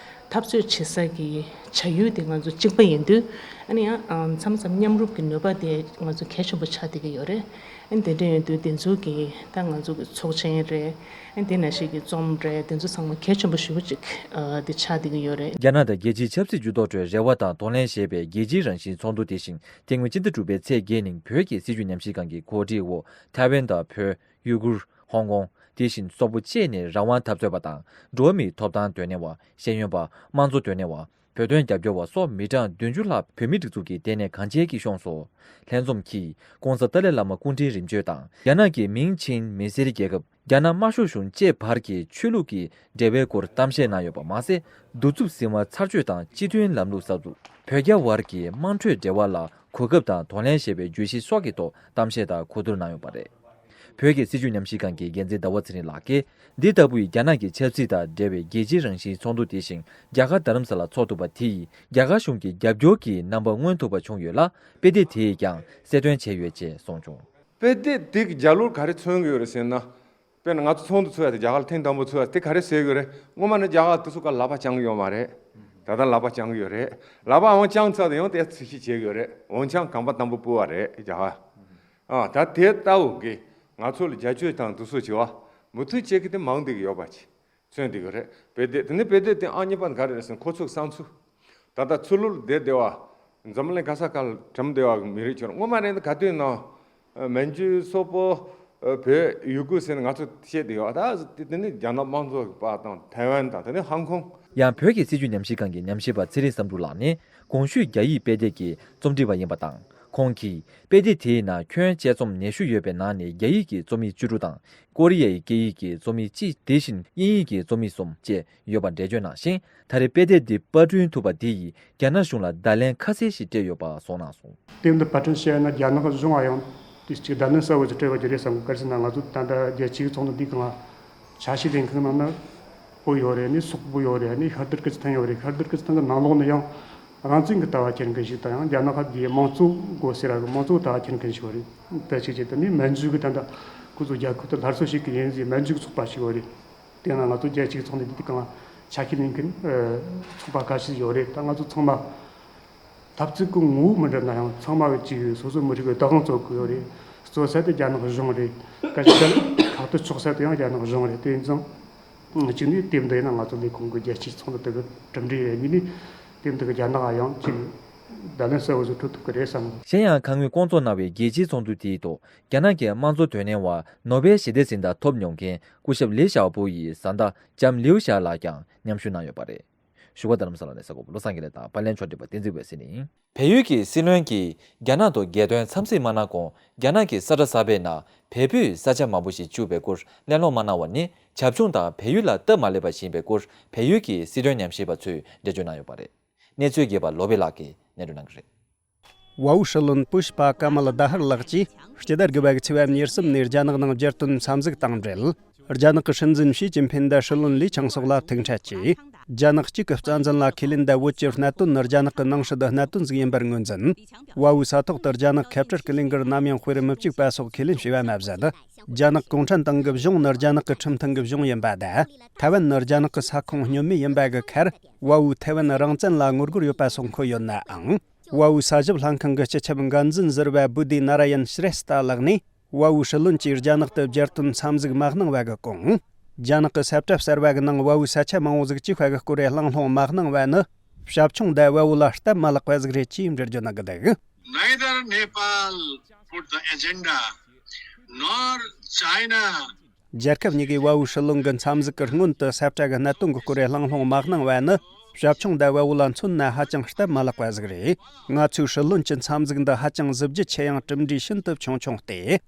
འཐབ་རྩོད་བྱེད་ས་གི་བྱ་ཡུལ་དེ་ང་ཚོ་གཅིག་པ་ཡིན་དུས། ཨ་ནི་ཡང་ཨམ་མཚམས་མཚམས་མཉམ་རུབ་ཀྱི་ནུས་པ་དེ་ང་ཚོ་གལ་ཆེན་པོ་ཆགས་བསྡད་ཀྱི་ཡོད་རེད། ཨ་ནི་དེ་འདྲ་ཡིན་དུས་དེ་ཚོ་གི་ད་ང་ཚོ་གི་ཚོགས་ཆེན་རེད། ཨ་ནི་དེ་ནང་བཞིན་གྱི་རྩོམ་རེད། དེ་ཚོ་ཚང་མ་གལ་ཆེན་པོ་ཞེ་པོ་ཅིག་ཨ་དེ་ཆགས་བསྡད་ཀྱི་ཡོད་རེད། རྒྱ་ནག་དང་རྒྱལ་སྤྱིའི་ཆབ་སྲིད་འགྱུར་ལྡོག་ཁྲོད་རེ་བ་དང་གདོང་ལེན་ཞེས་པའི་རྒྱལ་སྤྱིའི་རང་བཞིན་ཚོགས་འདུ་དེ་བཞིན་དེ་སྔོན་སྤྱི་ཟླ་དྲུག་པའི་ཚེས་བརྒྱད་ཉིན་བོད་ཀྱི་སྲིད་བྱུས་ཉམས་ཞིབ་ཁང་གི་གོ་སྒྲིག་འོག་ཐའེ་ཝན་དང་བོད། ཡུ་གུར། ཧོང་ཀོང་། དེ་བཞིན་སོག་པོ་བཅས་ནས་རང་དབང་འཐབ་རྩོད་པ་དང་འགྲོ་བ་མིའི་ཐོབ་ཐང་དོན་གཉེར་བ། ཤེས་ཡོན་པ། དམངས་གཙོ་དོན་གཉེར་བ། བོད་དོན་རྒྱབ་སྐྱོར་བ་སོགས་མི་གྲངས་བདུན་ཅུ་ལྷག་བོད་མིའི་སྒྲིག་འཛུགས་ཀྱི་ལྟེ་གནས་གངས་ཅན་སྐྱིད་གཤོངས་སུ། ལྷན་འཛོམས་ཀྱིས་༸གོང་ས་ཏཱ་ལའི་བླ་མ་སྐུ་ཕྲེང་རིམ་བྱོན་དང་རྒྱ་ནག་གི་མིང་ཆིང་མི་སེར་རྒྱལ་ཁབ། རྒྱ་ནག་དམར་ཤོག་གཞུང་བཅས་བར་གྱི་ཆོས་ལུགས་ཀྱི་འབྲེལ་བའི་སྐོར་གཏམ་བཤད་གནང་ཡོད་པ་མ་ཟད། གདུག་རྩུབ་ཟིང་བ་ཚར་གཅོད་དང་སྤྱི་མཐུན་ལམ་ལུགས་གསར་འཛུགས། བོད་རྒྱ་བར་གྱི་དམངས་ཁྲོད་འབྲེལ་བ་ལ་གོ་སྐབས་དང་གདོང་ལེན་ཞེས་པའི་བརྗོད་གཞི་སོགས་ཀྱི་ཐོག་གཏམ་བཤད་དང་གོ་བསྡུར་གནང་ཡོད་པ་རེད། བོད་ཀྱི་སྲིད་བྱུས་ཉམས་ཞིབ་ཁང་གི་འགན་འཛིན་ཟླ་བ་ཚེ་རིང་ལགས་ཀྱིས། འདི་ལྟ་བུའི་རྒྱ་ནག་གི་ཆབ་སྲིད་དང་འབྲེལ་བའི་རྒྱལ་སྤྱིའི་རང་བཞིན་ཚོགས་འདུ་དེ་བཞིན་རྒྱ་གར་རྡ་རམ་ས་ལར་འཚོགས་ཐུབ་པ་དེ་ཡིས་རྒྱ་གར་གཞུང་གི་རྒྱབ་སྐྱོར་གྱི་རྣམ་པ་མངོན་ཐུབ་པ་བྱུང་ཡོད་ལ། དཔེ་དེབ་དེས་ཀྱང་གསལ་སྟོན་བྱས་ཡོད་ཅེས་གསུངས་བྱུང་། དཔེ་དེབ་དེ་གི་རྒྱབ་ལོགས་ག་རེ་མཚོན་གྱི་ཡོད་རེད་ཟེར་ན། དཔེར་ན་ང་ཚོ་ཚོགས་འདུ་ཚོགས་ཡ་དེ་རྒྱ་གར་ལ་ཐེངས་དང་པོ་ཚོགས་ཡ་དེ་ག་རེ་ཟེར་གྱི་ཡོད་རེད། སྔོན་མ་ནི་རྒྱ་གར་དེ་ཚོ་ག་ལག་པ་བརྐྱང་གི་ཡོད་མ་རེད། ད་ལྟ་ལག་པ་བརྐྱང་གི་ཡོད་རེད། ལག་པ་འོང་བརྐྱང་ཚར་དུས་ཡང་དེ་ཚིག་གཞི་བྱེད་ཀྱི་ཡོད་རེད། འོང་བརྐྱང་གོམ་པ་དང་པོ་སྤོ་བ་རེད་རྒྱ་གར། ཨ་ད་དེ་ལྟ་བུ་གི་ང་ཚོ་ལ་རྒྱབ་སྐྱོར་དང་དེ་ཚོ་བྱེད་པ་མུ་མཐུད་བྱེད་ཀྱི་དེ་མང་བསྡད་ཀྱི་ཡོད་པ་ཅིག་མཚོན་བསྡད་ཀྱི་རེད། དཔེ་དེབ་དེ་ནི་དཔེ་དེབ་དེ་ཨང་གཉིས་པ་ག་རེ་རེད་ཟེར་ན་ཁོ་ཚོའི་བསམ་ཚུལ། ད་ལྟ་ཚུར་ལོག་བསྡད་བསྡད་པ། འཛམ་གླིང་ག་ས་ག་ལ་གྲམ་བསྡད་པ་གི་མི་རིགས་ཚོར་སྔོན་མ་རེད་འདི་ག་དུས་ནང་། མན་ཇུ་སོག་པོ། བོད་ཡུ་གུར་ཟེར་ནས་ང་ཚོ་བཤད་བསྡད་ཡོད་ད། དེ་ནི་རྒྱ་ནག་དམངས་གཙོ་གི་པ་དང་ཐའེ་ཝན་དང་དེ་ནི་ཧང་ཀོང་། ཡང་བོད་ཀྱི་སྲིད་བྱུས་ཉམས་ཞིབ་ཁང་གི་ཉམས་ཞིབ་པ་ཚེ་རིང་བསམ་གྲུབ་ལགས་ནི་གོང་ཞུས་རྒྱ་ཡིག་དཔེ་དེབ་ཀྱི་རྩོམ་སྒྲིག་པ་ཡིན་པ་དང་། ཁོང་གིས་དཔེ་དེབ་དེའི་ནང་ཁྱོན་དཔྱད་རྩོམ་ཉི་ཤུ་ཡོད་པའི་ནང་ནས་རྒྱ་ཡིག་གི་རྩོམ་ཡིག་བཅུ་དྲུག་དང་། ཀོ་རི་ཡའི་སྐད་ཡིག་གི་རྩོམ་ཡིག་གཅིག་དེ་བཞིན་དབྱིན་ཡིག་གི་རྩོམ་ཡིག་གསུམ་བཅས་ཡོད་པ་འགྲེལ་བརྗོད་གནང་ཞིང་། ད་རེས་དཔེ་དེབ་འདི་པར་སྐྲུན་ཐུབ་པ་འདི་ཡིས་རྒྱ་ནག་གཞུང་ལ་བརྡ་ལན་ཁ་གསལ་ཞིག་སྤྲད་ཡོད་པ་གསུངས་གནང་སོང་། དེབ་འདི་པར་སྐྲུན་བྱས་ན་རྒྱ་ནག་གཞུང་ལ་ཡང་དེ་གཅིག་བརྡ་ལན་གསལ་བོ་ཞིག་སྤྲད་པ་ཅིག་རེད་བསམ། ག་རེ་ཟེར་ན་ང་ཚོ་ད་ལྟ་རྒྱལ་སྤྱིའི་ཚོགས་འདུ་འདིའི་སྒང་ལ་ཆ་ཤས་ལེན་མཁན་ནང་ན་བོད་ཡོད་རེད། ནི་སོག་པོ་ཡོད་རེད། ནི་ཤར་དར་ཀི་སི་ཐན་ཡོད་རེད། ཤར་དར་ཀི་སི་ཐན་གྱི་ནང་ལོགས་ནས་ཡང་རང་བཙན་གྱི་ལྟ་བ་འཁྱེར་མཁན་ཞིག་དང་། ཡང་རྒྱ་ནག་གི་དམངས་གཙོ་དགོས་ཟེར་ར་གི་དམངས་གཙོ་ལྟ་བ་འཁྱེར་མཁན་ཞིག་ཡོད་རེད། དེ་གཅིག་བྱས། དེ་ནི་མན་ཇུ་གི་ད་ལྟ་ཁོ་ཚོ་རྒྱལ་ཁབ་དེ་སླར་གསོ་བྱེད་ཀྱི་ཡིན་ཟེར་མན་ཇུ་གི་ཚོགས་པ་ཞིག་ཡོད་རེད། དེ་ན་ང་ཚོ་རྒྱལ་སྤྱིའི་ཚོགས་འདུ་འདི་དེ་གང་ལ་ཆ་ཤས་ལེན་མཁན་ཚོགས་པ་ཁ་ཤས་ཡོད་རེད། ད་ང་ཚོ་ཚང་མ་འཐབ་རྩོད་ཀྱི་ངོ་བོ་མི་འདྲ་ན་ཡང་ཚང་མ་གི་ཅིག་སོ་སོ་མི་རིགས་ཀྱི་བདག་དབང་རྩོད་ཀྱི་ཡོད་རེད། རྩོད་ས་དེ་རྒྱ་ནག་གཞུང་རེད། སྐད་ཆ་ཁ་གཏད་གཅོག་ས་དེ་ཡང་རྒྱ་ནག་གཞུང་རེད། དེ་ཡིན་ཙང་གཅིག་ནས་དེབ་འདི་ཡིན་ན་ང་ཚོ་ལས་ཁུངས་ཀྱི་རྒྱལ་སྤྱིའི་ཚོགས་འདུ་དེ་གི་གྲུབ་འབྲས་རེད། གཉིས་ནས་དེབ་འདི་གི་རྒྱ་ནག་ཡང་ཅིག་བརྡ་ལན་གསལ་བོ་ཞིག་སྤྲོད་ཐུབ་ཀྱི་རེད་བསམ། གཞན་ཡང་ཁ་སྔོན་བསྐོང་ཚོགས་གནང་བའི་རྒྱལ་སྤྱིའི་ཚོགས་འདུ་དེའི་ཐོག་རྒྱ་ནག་གི་དམངས་གཙོ་དོན་གནས་བ་ནོ་བེལ་ཞི་བདེ་གཟེངས་རྟགས་ཐོབ་མྱོང་མཁན་སྐུ་ཞབས་ལི་ཞའོ་པོ་ཡི་བཟའ་ཟླ་ལྕམ་ལིའུ་ཞའོ་ལགས་ཀྱང་མཉམ་ཞུགས་གནང་ཡོད་པ་རེད། བཞུགས་སྒར་རྡ་རམ་ས་ལ་ནས་གསར་འགོད་པ་བློ་བཟང་དགེ་ལེགས་དང་པར་ལེན་ཕྱོགས་སྒྲིག་པ་བསྟན་འཛིན་འོད་ཟེར་ནས་ཡིན། བལ་ཡུལ་གྱི་སྲིད་བློན་གྱིས་རྒྱ་ནག་ཏུ་རྒྱལ་དོན་འཚམས་གཟིགས་མ་གནང་གོང་། རྒྱ་ནག་གི་ས་ཁྲ་གསར་པའི་ནང་བལ་པོའི་ས་ཆ་མང་པོ་ཞིག་བཅུག་པའི་སྐོར་གླེང་སློང་མ་གནང་བ་ནི་བྱབ་ཆུང་དང་བལ་ཡུལ་ལ་སྟབས་མ་ལེགས་པ་ཞིག་ཡིན་པའི་སྐོར་བལ་ཡུལ་གྱི་སྲིད་དོན་ཉམས་ཞིབ་པ་ཚོས་འགྲེལ་བརྗོད་གནང་ཡོད་པ་རེད། གནས་ཚུལ་རྒྱས་པ་ལོ་པེ་ལགས་ཀྱིས་སྙན་སྒྲོན་གནང་གི་རེད། ཝ་ཝུ་སྲིད་བློན་པུ་ཤ་པ་ཀ་མ་ལ་དྷ་ཧར་ལགས་ཀྱིས་སྤྱི་ཟླ་དགུ་པ་གི་ཚེས་པ་ཉེར་གསུམ་ནས་རྒྱ་ནག་ནང་རྒྱལ་དོན་འཚམས་གཟིགས་དང་འབྲེལ། རྒྱ་ནག་གི་སྲིད་འཛིན་ཞི་ཅིན་ཕིན་དང་སྲིད་བློན་ལི་ཆང་སོགས་ལ་ཐུག་འཕྲད་ཀྱིས། རྒྱ་ནག་གཅིག་གི་རྩ་འཛིན་ལ་ཁས་ལེན་དང་བོད་ཀྱི་གནད་དོན་ནི་རྒྱ་ནག་གི་ནང་སྲིད་གནད་དོན་ཟིག་ཡིན་པར་ངོས་འཛིན། ཝ་ཝུ་ས་ཐོག་ཏུ་རྒྱ་ནག་ཁ་བྲལ་གྱི་ལས་འགུལ་ནམ་ཡང་དཔེར་མི་གཅིག་པ་སོགས་ཁས་ལེན་བྱས་པ་མ་ཟད། རྒྱ་ནག་གུང་ཁྲན་ཏང་གི་གཞུང་ནི་རྒྱ་ནག་གི་ཁྲིམས་མཐུན་གྱི་གཞུང་ཡིན་པ་དང་། ཐའེ་ཝན་ནི་རྒྱ་ནག་གི་ས་ཁོངས་སྙོམས་མེད་ཡིན་པ་གི་ཁར། ཝ་ཝུ་ཐའེ་ཝན་རང་བཙན་ལ་ངོ་རྒོལ་ཡོད་པ་སོགས་འཁོད་ཡོད་ནའང་། ཝ་ཝུ་ས་ཞབས་ལྷན་ཁང་གི་སྤྱི་ཁྱབ་འགན་འཛིན་ཟུར་པ་བུ་དི་ན་ར་ཡན་ཤྲེས་ཏ་ལགས་ནས། ཝ་ཝུ་སྲིད་བློན་གྱིས་རྒྱ་ནག་ཏུ་རྒྱལ་དོན་འཚམས་གཟིགས་མ་གནང་བ་གི་གོང་། རྒྱ་ནག་གི་ས་བཀྲ་གསར་བ་གི་ནང་ཝ་ཝུ་ས་ཆ་མང་བོ་ཟིག་བཅུག་པ་གི་སྐོར་རེ་གླེང་སློང་མ་གནང་བ་ནི། བྱབ་ཆུང་དང་ཝ་ཝུ་ལ་སྟབས་མ་ལེགས་པ་ཟིག་རེད་ཅེས་འགྲེལ་བརྗོད་གནང་གི་འདུག། Neither Nepal put the agenda, nor China. རྒྱལ་ཁབ་གཉིས་ཀས་ཝ་ཝུ་སྲིད་བློན་གྱི་འཚམས་གཟིགས་ཀྱི་སྔོན་དུ་ས་བཀྲ་གི་གནད་དོན་གྱི་སྐོར་རེ་གླེང་སློང་མ་གནང་བ་ནི། བྱབ་ཆུང་དང་ཝ་ཝུ་ལ་མཚོན་ན་ཧ་ཅང་སྟབས་མ་ལེགས་པ་ཟིག་རེད། ང་ཚོའི་སྲིད་བློན་གྱི་འཚམས་གཟིགས་འདི་ཧ་ཅང་གཟི་བརྗིད་ཆེ་ཡང་གྲུབ་འབྲས་ཤིན་ཏུ་ཆུང་ཆུང་སྟེ།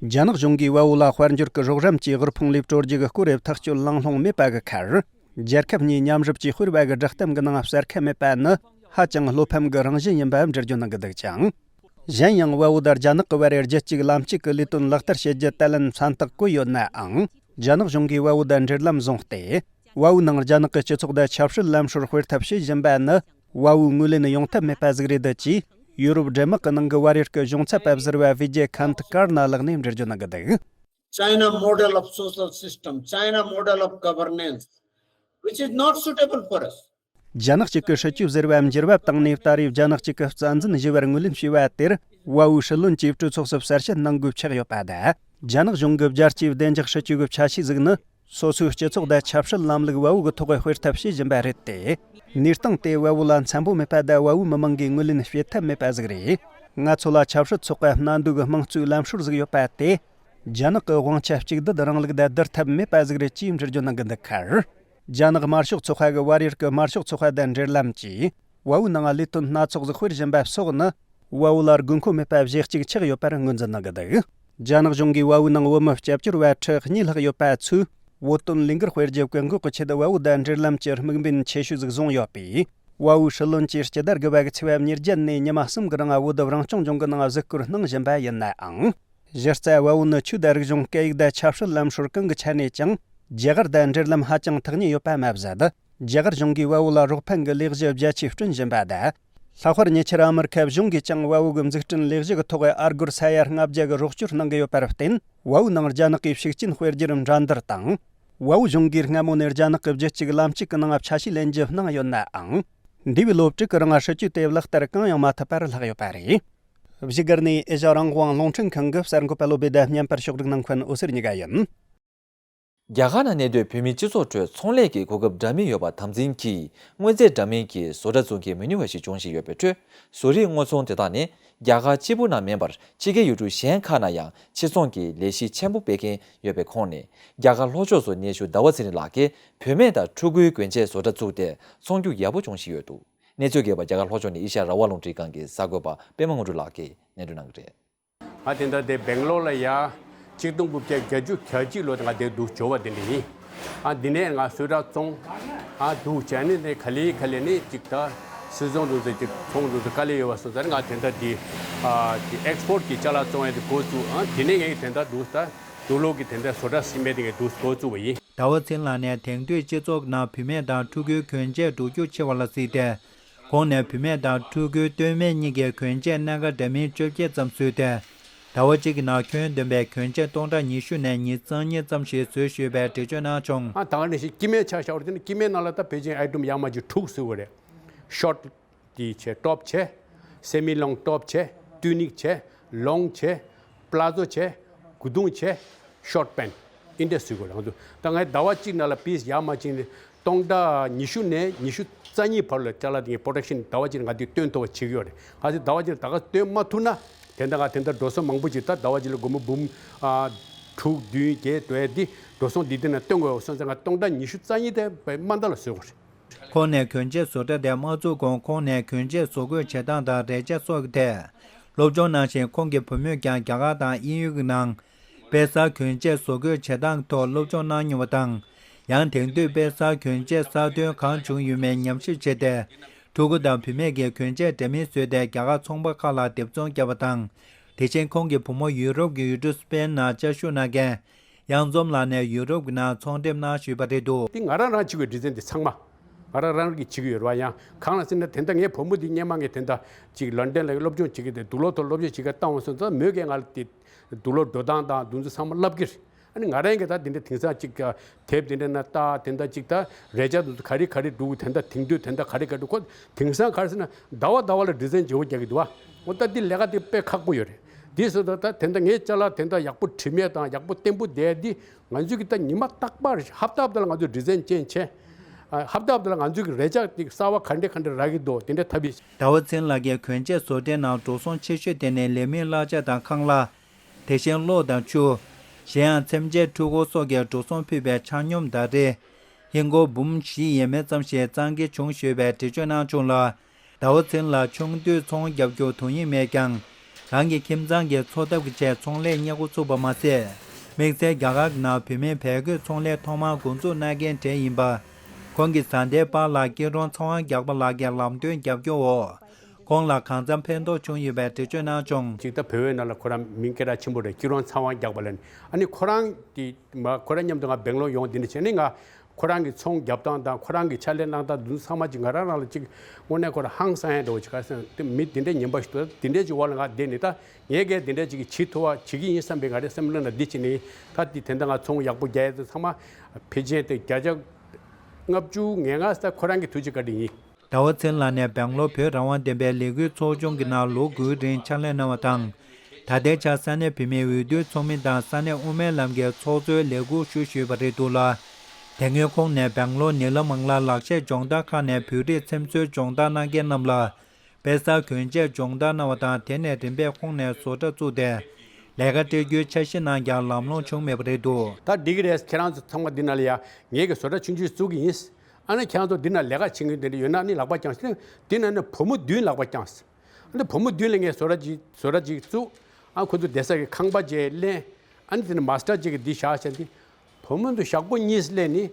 རྒྱ་ནག་གཞུང་གིས་ཝ་ཝུ་ལ་དཔལ་འབྱོར་གྱི་རོགས་རམ་གྱིས་དབུལ་ཕོངས་ལས་སྒྲོལ་རྒྱུ་གི་སྐོར་རེ་ཐག་གཅོད་གླེང་སློང་མེད་པ་གི་ཁར། རྒྱལ་ཁབ་གཉིས་མཉམ་རུབ་ཀྱིས་སྤེལ་བ་གི་བསྒྲགས་གཏམ་གྱི་ནང་གསལ་ཁ་མེད་པ་ནི་ཧ་ཅང་བློ་ཕམ་གྱི་རང་བཞིན་ཡིན་པ་འགྲེལ་བརྗོད་གནང་གི་འདུག་ཅིང་། གཞན་ཡང་ཝ་ཝུ་དང་རྒྱ་ནག་གི་བར་རྒྱུད་གཅིག་ལམ་གཅིག་གི་ལས་དོན་ལག་བསྟར་བྱེད་རྒྱུ་དེ་ལན་མཚན་རྟགས་བཀོད་ཡོད་ནའང་། རྒྱ་ནག་གཞུང་གིས་ཝ་ཝུ་དང་འབྲེལ་ལམ་བཟུང་སྟེ། ཝ་ཝུ་ནང་རྒྱ་ནག་གི་སྤྱི་ཚོགས་དང་ཆབ་སྲིད་ལམ་སྲོལ་སྤེལ་ཐབས་བྱེད་བཞིན་པ་ནི། ཝ་ཝུ་ངོས་ལེན་ཡོང་ཐབས་མེད་པ་ཟིག་རེད་ཅེས། ཡུ་རོབ་འདྲེ་དམག་གི་ནང་གི་བར་ཡུལ་གྱི་གཞུང་ཚབ་པ་ཟུར་པ་བི་ཇེ་ཁཱན་ཐ་ཀར་ན་ལགས་ནས་འགྲེལ་བརྗོད་གནང་གི་འདུག། China model of social system, China model of governance, which is not suitable for us. རྒྱ་ནག་གཅིག་གི་སྲིད་ཇུས་ཟུར་པ་འགྱུར་བ་བཏང་ནས་ད་རེས་རྒྱ་ནག་གཅིག་གི་རྩ་འཛིན་ཞུ་བར་ངོས་ལེན་བྱས་པ་དེར། ཝ་ཝུ་སྲིད་བློན་གྱིས་གྲོས་ཚོགས་སུ་གསལ་བཤད་གནང་དགོས་ཆགས་ཡོད་པ་དང་། རྒྱ་ནག་གཞུང་གི་རྒྱལ་སྤྱིའི་བདེ་འཇགས་སྲིད་ཇུས་ཀྱི་ཆ་ཤས་ཟིག་ནི། སོ་སོའི་སྤྱི་ཚོགས་དང་ཆབ་སྲིད་ལམ་ལུགས་ཝ་ཝུ་གི་ཐོག་གི་སྤེལ་ཐབས་བྱེད་བཞིན་པ་རེད་དེ། གནས་སྟངས་དེ་ཝ་ཝུ་ལ་འཚམ་པོ་མེད་པ་དང་ཝ་ཝུ་མི་མང་གིས་ངོས་ལེན་བྱེད་ཐབས་མེད་པ་ཟིག་རེད། ང་ཚོ་ལ་ཆབ་སྲིད་ཚོགས་པ་སྣ་འདུས་ཀྱི་དམངས་གཙོའི་ལམ་སྲོལ་ཟིག་ཡོད་པ་དེ། རྒྱ་ནག་གི་དབང་ཆ་གཅིག་སྡུད་རིང་ལུགས་དང་བསྡུར་ཐབས་མེད་པ་ཟིག་རེད་ཅེས་འགྲེལ་བརྗོད་གནང་གི་འདུག་ཁར། རྒྱ་ནག་དམར་ཤོག་ཚོགས་པ་གི་བར་ཡུལ་གྱི་དམར་ཤོག་ཚོགས་པ་དང་འབྲེལ་ལམ་གྱིས། ཝ་ཝུ་ནང་ལས་དོན་སྣ་ཚོགས་ཟིག་སྤེལ་བཞིན་པ་སོགས་ནི། ཝ་ཝུ་ལ་དགོས་མཁོ་མེད་པ་བཞེས་གཅིག་ཆགས་ཡོད་པར་ངོས་འཛིན་གནང་གི་འདུག། རྒྱ་ནག་གཞུང་གིས་ཝ་ཝུ་ནང་བོད་མི་སྐྱབས་བཅོལ་བ་ཁྲི་གཉིས་ལྷག་ཡོད་པ་ཚོས། བོད་དོན་ལས་འགུལ་སྤེལ་རྒྱུ་བཀག་འགོག་གི་ཆེད་དུ་ཝ་ཝུ་དང་འབྲེལ་ལམ་གྱི་དམིགས་འབེན་ཆེ་ཤོས་ཟིག་བཟུང་ཡོད་པས། ཝ་ཝུ་སྲིད་བློན་གྱིས་སྤྱི་ཟླ་དགུ་པ་གི་ཚེས་པ་ཉེར་བརྒྱད་ནས་ཉི་མ་གསུམ་གྱི་རིང་བོད་རང་སྐྱོང་ལྗོངས་ཀྱི་ནང་གཟིགས་སྐོར་གནང་བཞིན་པ་ཡིན་ནའང་། གཞི་རྩ་བལ་བོ་ནི་ཆོས་དང་རིག་གཞུང་སྐད་ཡིག་དང་ཆབ་སྲིད་ལམ་སྲོལ་གང་གི་ཆ་ནས་ཀྱང་རྒྱ་གར་དང་འབྲེལ་ལམ་ཧ་ཅང་ཐག་ཉེ་ཡོད་པ་མ་ཟད། རྒྱ་གར་གཞུང་གིས་བལ་བོ་ལ་རོགས་ཕན་གྱི་ལས་གཞི་བརྒྱ་ཆ་བསྐྲུན་བཞིན་པ་དང་། ལྷག་པར་ཉེ་ཆར་ཨ་མི་རི་ཁ་གཞུང་གིས་ཀྱང་བལ་བོ་གི་འཛུགས་སྐྲུན་ལས་གཞི་གི་ཐོག་ཨ་སྒོར་ས་ཡ་ལྔ་བརྒྱ་གི་རོགས་སྐྱོར་གནང་གི་ཡོད་པར་བརྟེན། བལ་བོའི་ནང་རྒྱ་ནག་གི་ཤུགས་རྐྱེན་སྤེལ་རྒྱུར་འགྲན་བསྡུར་དང་། བལ་བོ་གཞུང་གིས་སྔ་མོ་ནས་རྒྱ་ནག་གི་རྒྱུད་གཅིག་ལམ་གཅིག་གི་ནང་ཆ་ཤས་ལེན་རྒྱུ་གནང་ཡོད་ནའང་། འདས་པའི་ལོ་དྲུག་གི་རིང་སྲིད་ཇུས་དེ་ལག་བསྟར་གང་ཡང་མ་ཐུབ་པར་ལྷག་ཡོད་པ་རེད། བཞུགས་སྒར་ནས་ཨེ་ཤ་རང་དབང་རླུང་འཕྲིན་ཁང་གི་གསར་འགོད་པ་བློ་བདེ་ཟླ་སྙན་པར་ཕྱོགས་སྒྲིག་གནང་མཁན་འོད་ཟེར་གཉིས་ཀ་ཡིན། རྒྱ་གར་ནང་གནས་སྡོད་བོད་མིའི་སྤྱི་ཚོགས་ཁྲོད་ཚོང་ལས་ཀྱི་གོ་སྐབས་འདྲ་མིན་ཡོད་པ་དམ་འཛིན་གྱིས་དངོས་རྫས་འདྲ་མིན་གྱི་བཟོ་གྲྭ་བཙུགས་མཁན་མི་ཉུང་བ་ཞིག་འབྱུང་བཞིན་ཡོད་པའི་ཁྲོད། བཟོ་རིགས་དངོས་ཚོང་དེ་དག་ནི་རྒྱ་གར་གཅིག་པུ་ནང་མིན་པར་ཕྱི་རྒྱལ་ཡུལ་གྲུ་གཞན་ཁག་ནང་ཡང་ཕྱིར་ཚོང་གི་ལས་གཞི་ཆེན་པོ་སྤེལ་མཁན་ཡོད་པའི་ཁོངས་ནས། རྒྱ་གར་ལྷོ་ཕྱོགས་སུ་གནས་བཞུགས་ཟླ་བ་ཚེ་རིང་ལགས་ཀྱིས་བུད་མེད་དང་ཕྲུ་གུའི་གྱོན་ཆས་བཟོ་གྲྭ་བཙུགས་ཏེ་ཚོང་རྒྱུ་ཡག་པོ་འབྱུང་བཞིན་ཡོད་འདུག་གནས་ཚུལ་རྒྱས་པ་རྒྱ་གར་ལྷོ་ཕྱོགས་ནས་ཨེ་ཤ་ཡ་རང་དབང་རླུང་འཕྲིན་ཁང་གི་གསར་འགོད་པ་པད་མ་དངོས་གྲུབ་ལགས་ཀྱིས་སྙན་སྒྲོན་གནང་གི་རེད། ང་དེ་འདྲ་དེ་སྦེང་ལོར་ལ་ཡ་གཅིག་སྟོང་དགུ་བརྒྱ་བརྒྱད་ཅུ་གྱ་གཅིག་ལོ་དེ་ང་དེ་འདུག་འབྱོར་བ་དེ་འདྲ་ཡིན། ཨ་འདི་ནས་ང་བཟོ་གྲྭ་བཙོང་། ཨ་འདུག་བྱས་ནས་དེ་ག་ལེ་ག་ལེ་ནས་གཅིག་ད་སི་ཚོང་འདུག་ཚེ་གཅིག་ཚོང་འདུག་ཚེ་དཀའ་ལས་ཡོད་པ་སོང་ཙང་ང་དེ་འདྲ་དེ་ཨ་དེ་ཨེག་སི་པོར་ཊི་གི་ཅ་ལག་བཙོང་ཡ་དེ་འགོ་བཙུགས། ཨ་དེ་ནས་ངས་དེ་འདྲ་འདུག་ད་དུག་ལོག་གི་དེ་འདྲ་བཟོ་གྲྭ་ཟིན་མེད་དེ་ངས་འདུག་འགོ་བཙུགས་པ་ཡིན། ཟླ་བ་ཚེ་ལགས་ནས་དེང་དུས་སྤྱི་ཚོགས་ནང་བུད་མེད་དང་ཕྲུ་གུའི་གྱོན་ཆས་འགྲོ་རྒྱུག་ཆེ་བ་ལ་གཟིགས་ཏེ། ཁོང་ནས་བུད་མེད་དང་ཕྲུ་གུའི་སྟོད་སྨད་གཉིས་ཀའི་གྱོན་ཆས་སྣ་ཁ་འདྲ་མིན་བཅོ་བརྒྱད་ཙམ་བཟོས་ཏེ། ཟླ་བ་གཅིག་གི་ནང་ཁྱོན་བསྡོམས་པའི་གྱོན་ཆས་སྟོང་ཕྲག་ཉི་ཤུ་ནས་ཉི་ཤུ་རྩ་གཉིས་ཙམ་ཞིག་བཟོས་ཡོད་པའི་འགྲེལ་བརྗོད་གནང་བྱུང་། ཨ་ད་ག་ནང་བཞིན་སྐྱེ་དམན་ཆ་བཞག་པ་རེད་དེ་ནི་སྐྱེ་དམན་ནང་ལ་ད་ཕལ་ཆེར་ཨའི་ཊེམ་ཡར་མར་ཅིག་དྲུག་བཟོས་པ་རེད། ཤོར་ཊི་དེ་བྱས། ཊོབ་བྱས། སེ་མི་ལོང་ཊོབ་བྱས། ཊུ་ནིག་བྱས། ལོང་བྱས། པ་ལ་ཛོ་བྱས། གུ་དུང་བྱས། ཤོར་ཊི་པེན་ཊི། འདི་འདྲ་བཟོས་དགོས་རེད་ང་ཚོ། ད་ངས་ཟླ་བ་གཅིག་ནང་ལ་པིས་ཡར་མར་ཅིག་ནས་སྟོང་ཕྲག་ཉི་ཤུ་ནས་ཉི་ཤུ་རྩ་གཉིས་བར་ལ་ཅ་ལག་དེ་ངས་པོ་རོ་ཌག་ཤན་ཟླ་བ་གཅིག་ནང་ང་དེ་སྟོན་ཐུབ་པ་བྱེད་ཀྱི་ཡོད་རེད། གལ་སྲིད་ཟླ་བ་གཅིག་ནང་ད་ག་སྟོན་མ་ཐུབ་ན། དེ་འདྲ་ང་དེ་འདྲ་འགྲོ་སོང་མང་པོ་ཅིག་ད་ཟླ་བ་གཅིག་ལ་སྒོར་མོ་འབུམ་ཨ་དྲུག་བདུན་བརྒྱད་འགྲོ་ཡ་འདི་འགྲོ་སོང་འདི་དེ་ནང་སྟོན་དགོས་པ་སོང་ཙང་ང་སྟོང་ཕྲག་ཉི་ཤུ་རྩ་གཉིས་དེ་དཔེ་མ་འདྲ་ལ་བཟོས་དགོས་རེད། ཁོང་ནས་གྱོན་ཆས་བཟོ་གྲྭ་དེ་མ་བཙུགས་གོང་ཁོང་ནས་གྱོན་ཆས་བཟོ་བཀོད་བྱེད་སྟངས་དང་རས་ཆ་སོགས་ཀྱི་ཐད་སློབ་སྦྱོང་གནང་ཞིང་། ཁོང་གི་བུ་མོས་ཀྱང་རྒྱ་གར་དང་དབྱིན་ཡུལ་གྱི་ནང་དཔེ་གསར་གྱོན་ཆས་བཟོ་བཀོད་བྱེད་སྟངས་ཐོག་སློབ་སྦྱོང་གནང་མྱོང་བ་དང་། ཡང་དེང་དུས་དཔེ་གསར་གྱོན་ཆས་གསར་ཐོན་གང་བྱུང་ཡོད་མེད་ཉམས་ཞིབ་བྱས་ཏེ། ཕྲུ་གུ་དང་བུད་མེད་ཀྱི་གྱོན་ཆས་འདྲ་མིན་བཟོས་ཏེ་རྒྱ་གར་ཚོང་པ་ཁག་ལ་སྡེབ་ཚོང་བརྒྱབ་པ་དང་། དེ་བཞིན་ཁོང་གི་བུ་མོ་ཡུ་རོབ་ཀྱི་ཡུལ་གྲུ་སི་པེན་ནང་བཅའ་བཞུགས་གནང་མཁན། གཡང་འཛོམས་ལགས་ནས་ཡུ་རོབ་ཀྱི་ནང་ཚོང་འགྲེམས་གནང་བཞུགས་པ་རེད་འདུག་དེ་ང་རང་རང་བྱེད་དགོས་ཌི་ཛའིན་དེ་ཚང་མ། ང་རང་རང་གིས་བྱེད་ཀྱི་ཡོད་རེད་བ། ཡང་གང་ལ་ཟེར་ན་དེ་འདྲ་ངའི་བུ་མོ་དེ་སྔོན་མ་ངས་དེ་འདྲ་ཅིག་ལོན་ཌོན་ལ་སློབ་སྦྱོང་བྱེད་ཀྱི་དེ་དུག་ལོག་ཐོག་སློབ་སྦྱོང་བྱེད་ཀྱི་བཏང་བ་སོང་ཙང་མོས་ཀྱིས་ང་ལ་དེ་དུག་ལོག་འགྲོ་སྟངས་དང་དེ་ཚོ་ཚང་མ་བསླབ་ཀྱི་རེད། ཨ་ནི་ང་རང་གིས་ད་དེ་འདྲ་དེང་སང་ཅིག་དེབ་དེ་འདྲ་ན་ལྟ་དེ་འདྲ་ཅིག་ད་རས་ཆ་དེ་ཚོ་ག་རེ་ག་རེ་འདུག་དེ་འདྲ་དེང་དུས་དེ་འདྲ་ག་རེ་ག་རེ་འདུག་ཁོ་དེང་སང་ག་རེ་ཟེར་ན་ཟླ་བ་ཟླ་བ་ལ་ཌི་ཛའིན་བརྗེ་པོ་རྒྱག་གི་འདུག་བ། འོ་ད་འདི་ལས་ཀ་དེ་དཔེ་ཁག་པོ་ཡོད་རེད། དེ་སོང་ཙང་ད་དེ་འདྲ་ངའི་ཅ་ལག་དེ་འདྲ་ཡག་པོ་དྲི་མེད་དང་ཡག་པོ་བརྟན་པོ་བསྡད་འདི་ང་ཚོས་ཀྱི་ད་ཉི་མ་རྟག་པར་ཧབ་ཏ་ཧབ་ཏ་ལ་ང་ཚོས་ཌི་ཛའིན་ཅེན་ཇི་བྱས། ཨ་ཧབ་ཏ་ཧབ་ཏ་ལ་ང་ཚོས་ཀྱི་རས་ཆ་དེ་གསར་བ་ག་འདྲ་ག་འདྲ་རག་གི་འདུག་དེ་འདྲ་ཐབས་ཡིན། ཟླ་བ་ཚེ་རིང་ལགས་ཀྱིས་གྱོན་ཆས་བཟོ་གྲྭའི་ནང་འགྲོ་སོང་ཆེ་ཤོས་དེ་ནི་ལས་མིའི་གླ་ཆ་དང་ཁང་གླ། དེ་བཞིན་གློག་དང་ཆུ། གཞན་ཡང་ཚེམ་ཆས་འཕྲུལ་འཁོར་སོགས་ཀྱི་འགྲོ་སོང་ཕུད་པའི་ཆ་སྙོམས་ཟླ་རེར་ཧིན་སྒོར་འབུམ་བཞི་ཡས་མས་ཙམ་ཞིག་གཙང་གི་བྱུང་ཞུས་པའི་འགྲེལ་བརྗོད་གནང་བྱུང་ལ། ཟླ་བ་ཚེ་རིང་ལགས་ཆུང་དུས་ཚོང་རྒྱག་རྒྱུར་དོ་དབྱིངས་མེད་ཀྱང་། རང་གི་ཁྱིམ་ཚང་གི་འཚོ་ཐབས་ཀྱི་ཆེད་ཚོང་ལས་གཉེར་འགོ་ཚུགས་པ་མ་ཟད། དམིགས་བསལ་རྒྱ་གར་གྱི་ནང་བུད་མེད་བལ་གོས་ཚོང་ལས་ཐོག་མར་འགོ་འཛུགས་གནང་མཁན་གྲས་ཡིན་པ། ཁོང་གི་བཟའ་ཟླའི་པཱ་ལགས་སྐྱིད་གྲོང་ཚེ་དབང་རྒྱགས་པ་ལགས་ཀྱི་ལམ་སྟོན་རྒྱབ་སྐྱོར་འོག་ཁོང་ལ་གང་འཚམ་ཕན་ཐོགས་བྱུང་ཡོད་པའི་འགྲེལ་བརྗོད་གནང་བྱུང་། ཅིག་ད་བོད་པའི་ནང་ལ་ཁོ་རང་མིང་སྐད་གྲགས་ཆེན་པོ་རེད། སྐྱིད་གྲོང་ཚེ་དབང་རྒྱགས་པ་ལབ་ནས། ཨ་ནི་ཁོ་རང་དེ་མ་ཁོ་རང་མཉམ་དུ་ང་སྦེང་ལོར་ཡོང་དེ་འདྲ་བྱས་ནས་ང་ཁོ་རང་གི་ཚོང་རྒྱབ་སྟངས་དང་ཁོ་རང་གི་ཕྱག་ལས་གནང་སྟངས་དེ་ཚོ་ཚང་མ་ཅིག་ང་རང་རང་ལ་ཅིག་དངོས་གནས་ཁོ་རང་ཧང་སང་ཡ་འདྲ་བོ་ཅིག་ག་རེ་ཟེར་ན་དེ་མི་དེ་འདྲའི་ངན་པ་ཞིག་འདུག་དེ་འདྲའི་ཅིག་འོག་ལ་ང་བསྡད་ནས་ད་ངས་གལ་དེ་འདྲའི་ཅིག་བྱེད་ཐུབ་པ་བྱེད་ཀྱི་ཡིན་བསམ་པའི་ང་རའི་བསམ་བློ་ནང་འདི་བྱས་ནས་ད་དེ་དེ་འདྲ་ང་ཚོང་ཡག་པོ་རྒྱག་ཡ་དེ་ཚང་མ་ཕལ་ཆེར་དེ་བརྒྱ་ཆ་ལྔ་བཅུ་ང་ལྔ་ད་ཁོ་རང་གི་ཐུགས་རྗེ་བཀའ་དྲིན་ཡིན། ཟླ་བ་ཚེ་རིང་ལགས་ནས་སྦེང་ལོར་བོད་རང་དབང་བདེན་པའི་ལས་འགུལ་ཚོགས་ཆུང་གི་ནང་ལོ་དགུའི་རིང་ཕྱག་ལས་གནང་བ་དང་། ད་ལྟའི་ཆར་ས་གནས་བོད་མིའི་འོས་བསྡུའི་ཚོགས་མི་དང་ས་གནས་དབུ་མའི་ལམ་གྱི་ཚོགས་གཙོའི་ལས་ཁུར་ཞུ་བཞུད་པ་རེད་འདུག་ལ། དེ་སྔོན་ཁོང་ནས་སྦེང་ལོར་ཉི་ལ་མང་ལ་ལག་ཤེས་སྦྱོང་བརྡར་ཁང་ནས་བོད་རིགས་འཚེམ་བཟོའི་སྦྱོང་བརྡར་གནང་མཁན་རྣམས་ལ་དཔེ་གསར་གྱོན་ཆས་སྦྱོང་བརྡར་གནང་བ་དང་། དེ་ནས་རིམ་པས་ཁོང་ནས་བཟོ་གྲྭ་བཙུགས་ཏེ་ལས་ཀ་སྤྲད་རྒྱུའི་འཆར་གཞི་གནང་ཀྱང་ལམ་ལྷོང་བྱུང་མེད་པ་རེད་འདུག་ད་འགྲིག་གི་རེད། ཁྱེད་རང་ཚོ་ཚང་མ་འདི་ནང་ལ་ཡ་ངེད་ཀྱི་བཟོ་གྲྭ་ཆུང་ཆུང་བཙུགས་ཀྱི་ཡིན། ཨ་ནི་ཁྱེད་རང་ཚོ་འདི་ན་ལས་ཀ་བྱེད་མཁན་དེ་འདྲ་ཡོད་ན་ནི་ལག་པ་བརྐྱངས་ཤིག་འདི་ན་ནི་བུ་མོ་བདུན་ལག་པ་བརྐྱངས། ཨ་ནི་བུ་མོ་བདུན་ལ་ངས་བཟོ་གྲྭ་ཅིག་བཟོ་གྲྭ་ཅིག་བཙུགས། ཨ་ཁོ་ཚོ་བསྡད་ས་གི་ཁང་པ་ཅིག་ལེན། ཨ་ནི་དེ་ནི་མ་སི་ཊར་ཅིག་གི་འདི་བཞག་བྱས་འདི། བུ་མོ་ཚོ་ཞག་པོ་གཉིས་ལེན་ནི།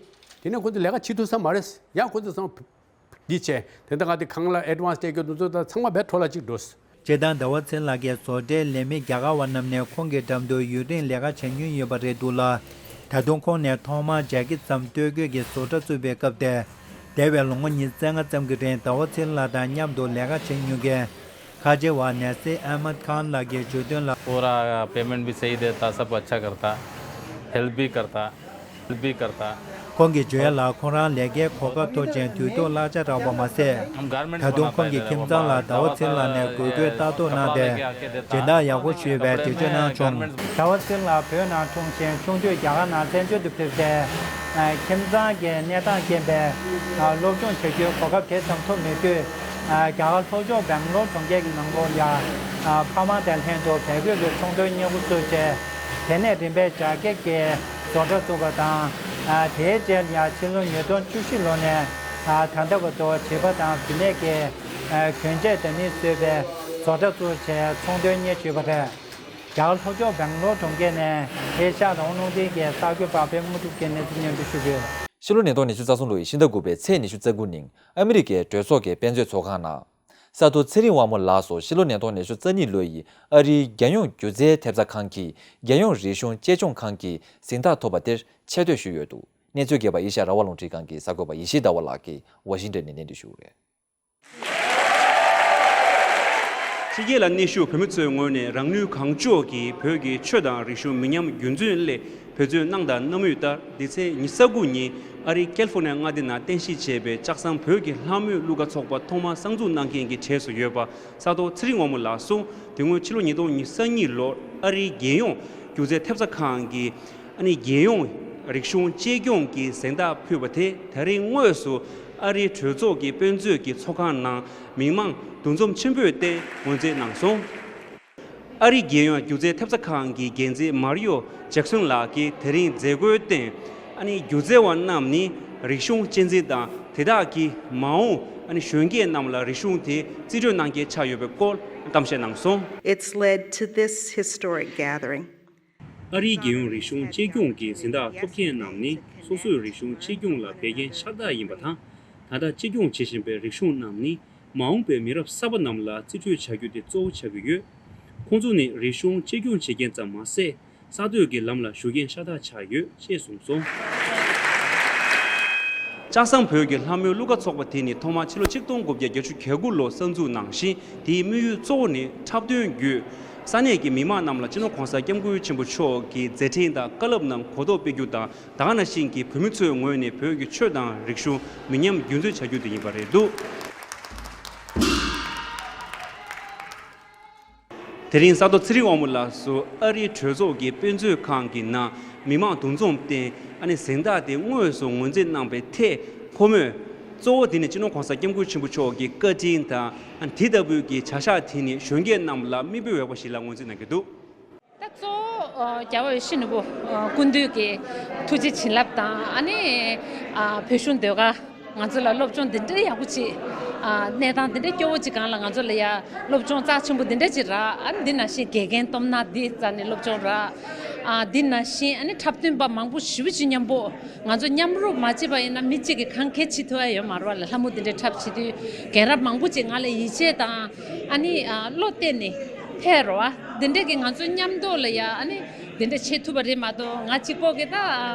དེ་ནས་ཁོ་ཚོ་ལས་ཀ་བྱེད་ཐུབ་ས་མ་རེད། ཡང་ཁོ་ཚོ་ཚང་མ་འདི་བྱས། དེ་འདྲ་ང་དེ་ཁང་གླ་ཨེ་ཌི་ཝན་སི་སྤྲད་རྒྱུ་དེ་ཚོ་ད་ཚང་མ་བས་འཕྲོ་བརླག་ཅིག་འགྲོ། སྤྱིར་བཏང་ཟླ་བ་ཚེ་རིང་ལགས་ཀྱི་བཟོ་གྲྭའི་ལས་མི་རྒྱ་གར་བ་རྣམས་ནས་ཁོང་གི་འགྲམ་དུ་ཡུན་རིང་ལས་ཀ་བྱེད་མྱོང་ཡོད་པ་རེད་འདུག་ལ། ད་དུང་ཁོང་ནས་ཐོག་མར་ལྗགས་ཀྱི་ཙམ་སྟོད་གོས་ཀྱི་བཟོ་གྲྭ་བཙུགས་པའི་སྐབས་དེ། འདས་པའི་ལོ་ངོ་ཉི་ཤུ་རྩ་ལྔ་ཙམ་གྱི་རིང་ཟླ་བ་ཚེ་རིང་ལགས་དང་མཉམ་དུ་ལས་ཀ་བྱེད་མྱོང་མཁན་ཁ་ཆེ་བ་ནེ་སི་ཨ་མད་ཁཱན་ལགས་ཀྱིས་བརྗོད་དོན་ལ། पूरा पेमेंट भी सही देता, सब अच्छा करता, हेल्प भी करता, हेल्प भी करता। ཁོང་གིས་བརྗོད་ཡ་ལ། ཁོང་རང་ལས་ཀའི་གོ་སྐབས་མཐོ་ཅིང་དུས་ཐོག་གླ་ཆ་རག་པ་མ་ཟད། ད་དུང་ཁོང་གི་ཁྱིམ་ཚང་ལ་ཟླ་བ་ཚེ་རིང་ལགས་ནས་དགོས་མཁོའི་ལྟ་རྟོག་གནང་སྟེ། སྦྱིན་བདག་ཡག་པོ་ཞུས་པའི་འགྲེལ་བརྗོད་གནང་བྱུང་། ཟླ་བ་ཚེ་རིང་ལགས་བོད་ནང་འཁྲུངས་ཤིང་ཆུང་དུས་རྒྱ་གར་ནང་བཙན་བྱོལ་དུ་ཕེབས་ཏེ། ཁྱིམ་ཚང་གི་གནས་སྟངས་རྐྱེན་པས་སློབ་སྦྱོང་བྱ་རྒྱུའི་གོ་སྐབས་དེ་ཙམ་ཐོབ་མེད་དུས། རྒྱ་གར་ལྷོ་ཕྱོགས་སྦེང་ལོར་གྲོང་ཁྱེར་གྱི་ནང་ལོགས་ལ་ཕ་མ་དང་ལྷན་དུ་བལ་གོས་ཀྱི་ཚོང་དོན་གཉེར་འགོ་བཙུགས་རྗེས། དེ་ནས་རིམ་པས་ལྗགས་ཀྱི་བཟོ་གྲྭ་བཙུགས་པ་དང་། དེའི་རྗེས་ལ་ཕྱི་ལོ་ཉིས་སྟོང་བཅུ་བཞི་ལོ་ནས་ད་ལྟ་བར་དུ་བྱིས་པ་དང་བུད་མེད་ཀྱི་གྱོན་ཆས་འདྲ་མིན་བཟོས་པའི་བཟོ་གྲྭ་བཙུགས་བྱས་ཚོང་དོན་གཉེར་བཞིན་པ་རེད། རྒྱ་གར་ལྷོ་ཕྱོགས་སྦེང་ལོར་གྲོང་ཁྱེར་ནས་ཨེ་ཤ་ཡ་རང་དབང་རླུང་འཕྲིན་གྱི་གསར་འགོད་པ་པད་མ་དངོས་གྲུབ་ཀྱིས་གནས་ཚུལ་སྙན་སྒྲོན་ཞུ་གི་ཡོད། ཕྱི་ལོ་ཉིས་སྟོང་ཉི་ཤུ་རྩ་གསུམ་ལོ་ཡི་ཕྱི་ཟླ་དགུ་པའི་ཚེས་ཉི་ཤུ་རྩ་དགུ་ཉིན་ཨ་མི་རི་ཀའི་གྲོས་ཚོགས་ཀྱི་དཔེ་མཛོད་ཚོགས་ཁང་ནང་། ས་རྡོ་ཚེ་རིང་དབང་མོ་ལགས་སུ་ཕྱི་ལོ་ཉིས་སྟོང་ཉི་ཤུ་རྩ་གཉིས་ལོ་ཡི་ཨ་རིའི་རྒྱལ་ཡོངས་སྒྱུ་རྩལ་ཐེབས་རྩ་ཁང་གི་རྒྱལ་ཡོངས་རིག་གཞུང་གཅེས་སྐྱོང་ཁང་གི་གཟེངས་རྟགས་ཐོབ་པ་དེར་ཆེ་བསྟོད་ཞུས་ཡོད་འདུག་གནས་ཚུལ་རྒྱས་པ་ཨེ་ཤ་ཡ་རང་དབང་རླུང་འཕྲིན་ཁང་གི་གསར་འགོད་པ་ཡེ་ཤེས་ཟླ་བ་ལགས་ཀྱིས་ཝ་ཤིང་ཏོན་ནས་སྙན་སྒྲོན་ཞུ་གི་རེད། ཕྱི་རྒྱལ་ལ་གནས་བཞུགས་བོད་མི་ཚོའི་ངོས་ནས་རང་ནུས་གང་ལྕོགས་ཀྱིས་བོད་ཀྱི་ཆོས་དང་རིག་གཞུང་མི་ཉམས་རྒྱུན་འཛིན་སླད་འབད་བརྩོན་གནང་དང་གནང་མུས་ལྟར། འདི་ཚེས་ཉི་ཤུ་རྩ་དགུ་ཉིན་ཨ་རིའི་ཀལ་ཧྥོར་ནི་ཡ་མངའ་སྡེ་ནང་རྟེན་གཞི་བྱས་པའི་ལྕགས་ཟམ་བོད་ཀྱི་ལྷ་མོའི་གླུ་གར་ཚོགས་པ་ཐོག་མར་གསར་འཛུགས་གནང་མཁན་གྱི་གྲས་སུ་ཡོད་པ་ས་རྡོ་ཚེ་རིང་དབང་མོ་ལགས་སུ། དེ་སྔོན་ཕྱི་ལོ་ཉིས་སྟོང་ཉི་ཤུ་རྩ་གཉིས་ལོར་ཨ་རིའི་རྒྱལ་ཡོངས་སྒྱུ་རྩལ་ཐེབས་རྩ་ཁང་གི་ཨ་ནི་རྒྱལ་ཡོངས་རིག་གཞུང་གཅེས་སྐྱོང་གི་གཟེངས་རྟགས་ཕུལ་བ་དེ་ད་རིང་དངོས་སུ་ཨ་རིའི་གྲོས་ཚོགས་ཀྱི་དཔེ་མཛོད་ཀྱི་ཚོགས་ཁང་ནང་མི་མང་འདུ་འཛོམས་ཆེན་པོས་བརྟེན་ངོས་འཛིན་གནང་སོང་། ཨ་རིའི་རྒྱལ་ཡོངས་སྒྱུ་རྩལ་ཐེབས་རྩ་ཁང་གི་འགན་འཛིན་མར་ཡོ་ཇེག་སོན་ལགས་ཀྱིས་དེ་རིང་མཛད་སྒོའི་སྟེང་། ཨ་ནི་སྒྱུ་རྩལ་བ་རྣམས་ནི་རིག་གཞུང་གཅེས་འཛིན་དང་དེ་དག་གིས་མ་འོངས་ཨ་ནི་གཞོན་སྐྱེས་རྣམས་ལ་རིག་གཞུང་དེ་རྩིས་སྤྲོད་གནང་གལ་ཆགས་ཡོད་པའི་སྐོར་གཏམ་བཤད་གནང་སོང་། It's led to this historic gathering. ཨ་རིའི་རྒྱལ་ཡོངས་རིག་གཞུང་གཅེས་སྐྱོང་གི་གཟེངས་རྟགས་ཐོབ་མཁན་རྣམས་ནི་སོ་སོའི་རིག་གཞུང་གཅེས་སྐྱོང་ལ་འབད་མཁན་ཤ་སྟག་ཡིན་པ་དང་། ད་ལྟ་གཅེས་སྐྱོང་བྱེད་བཞིན་པའི་རིག་གཞུང་རྣམས་ནི་མ་འོངས་པའི་མི་རབས་གསར་པ་རྣམས་ལ་རྩིས་སྤྲོད་བྱ་རྒྱུ་དེ་གཙོ་བོ་ཆགས་ཀྱི་ཡོད། ཁོང་ཚོ་ནི་རིག་གཞུང་གཅེས་སྐྱོང་བྱེད་མཁན་ཙམ་མ་ཟད། གསར་གཏོད་ཀྱི་ལམ་ལ་ཞུགས་མཁན་ཤ་སྟག་ཆགས་ཡོད་ཅེས་གསུངས་སོང་། ལྕགས་ཟམ་བོད་ཀྱི་ལྷ་མོའི་གླུ་གར་ཚོགས་པ་དེ་ནི་ཐོག་མར་ཕྱི་ལོ་ཆིག་སྟོང་དགུ་བརྒྱ་བརྒྱད་ཅུ་གྱ་དགུ་ལོར་གསར་འཛུགས་གནང་ཞིང་། དེའི་དམིགས་ཡུལ་གཙོ་བོ་ནི་འཁྲབ་སྟོན་བརྒྱུད་ས་གནས་ཀྱི་མི་མང་རྣམས་ལ་སྤྱི་ནོར་གོང་ས་སྐྱབས་མགོན་ཆེན་པོ་མཆོག་གི་མཛད་འཕྲིན་དང་བཀའ་སློབ་རྣམས་གོ་རྟོགས་སྤེལ་རྒྱུ་དང་། ད་ག་ནང་བཞིན་གྱི་བོད་མི་ཚོའི་ངོས་ནས་བོད་ཀྱི་ཆོས་དང་རིག་གཞུང་མི་ཉམས་རྒྱུན་འཛིན་བྱ་རྒྱུ་དེ་ཡིན་པ་རེད་འདུག་དེ་རིང་ས་རྡོ་ཚེ་རིང་དབང་མོ་ལགས་སུ་ཨ་རིའི་གྲོས་ཚོགས་ཀྱི་དཔེ་མཛོད་ཁང་གི་ནང་མི་མང་འདུ་འཛོམས་སྟེང་ཨ་ནི་གཟེངས་རྟགས་དེ་དངོས་སུ་ངོས་འཛིན་གནང་པའི་ཐད་ཁོ་མོས། གཙོ་བོ་དེ་ནི་སྤྱི་ནོར་གོང་ས་སྐྱབས་མགོན་ཆེན་པོ་མཆོག་གི་བཀའ་དྲིན་དང་ཨ་ནི་དེ་ལྟ་བུའི་གི་བྱ་གཞག་དེ་ནི་གཞོན་སྐྱེས་རྣམས་ལ་མིག་དཔེ་འོས་པ་ཞིག་ལ་ངོས་འཛིན་གནང་གི་འདུག་ད་གཙོ་བོ་རྒྱལ་བ་ཡིད་བཞིན་ནོར་བུ་སྐུ་མདུན་གྱི་ཐུགས་རྗེ་བྱིན་རླབས་དང་ཨ་ནི་བོད་གཞུང་ཟློས་གར། ང་ཚོ་ལ་སློབ་སྦྱོང་འདི་འདྲའི་ཡག་པོ་ཅིག་ཨ། གནས་སྟངས་འདི་འདྲའི་སྐྱོ་བོ་ཅིག་སྒང་ལ་ང་ཚོ་ལ་ཡ་སློབ་སྦྱོང་རྩ་ཆེན་པོ་འདི་འདྲ་ཅིག་རག་ཨ་ནི་འདི་ནང་བཞིན་དགེ་རྒན་སྟོབས་ན་འདི་རྩ་ནས་སློབ་སྦྱོང་རག་ཨ། འདི་ནང་བཞིན་ཨ་ནི་འཁྲབ་སྟོན་པ་མང་པོ་ཞེ་པོ་ཅིག་མཉམ་པོ་ང་ཚོ་མཉམ་རུབ་མ་བྱས་པ་ཡིན་ན་མི་གཅིག་གིས་གང་གལ་བྱེད་ཐུབ་ཡ་ཡོད་མ་རེད་བ་ལ། ལྷ་མོ་འདི་འདྲའི་འཁྲབ་བྱེད་དུས་རྒན་རབས་མང་པོ་ཅིག་ང་ལ་ཡིད་ཆེས་དང་ཨ་ནི་ཨ། བློ་གཏད་ནས་ཕེབས་རོགས་ཨ། འདི་འདྲ་གི་ང་ཚོ་མཉམ་དུ་ལ་ཡ་ཨ་ནི་འདི་འདྲ་བྱེད་ཐུབ་པ་རེད་མ་གཏོགས་ང་གཅིག་པོ་གིས་ད་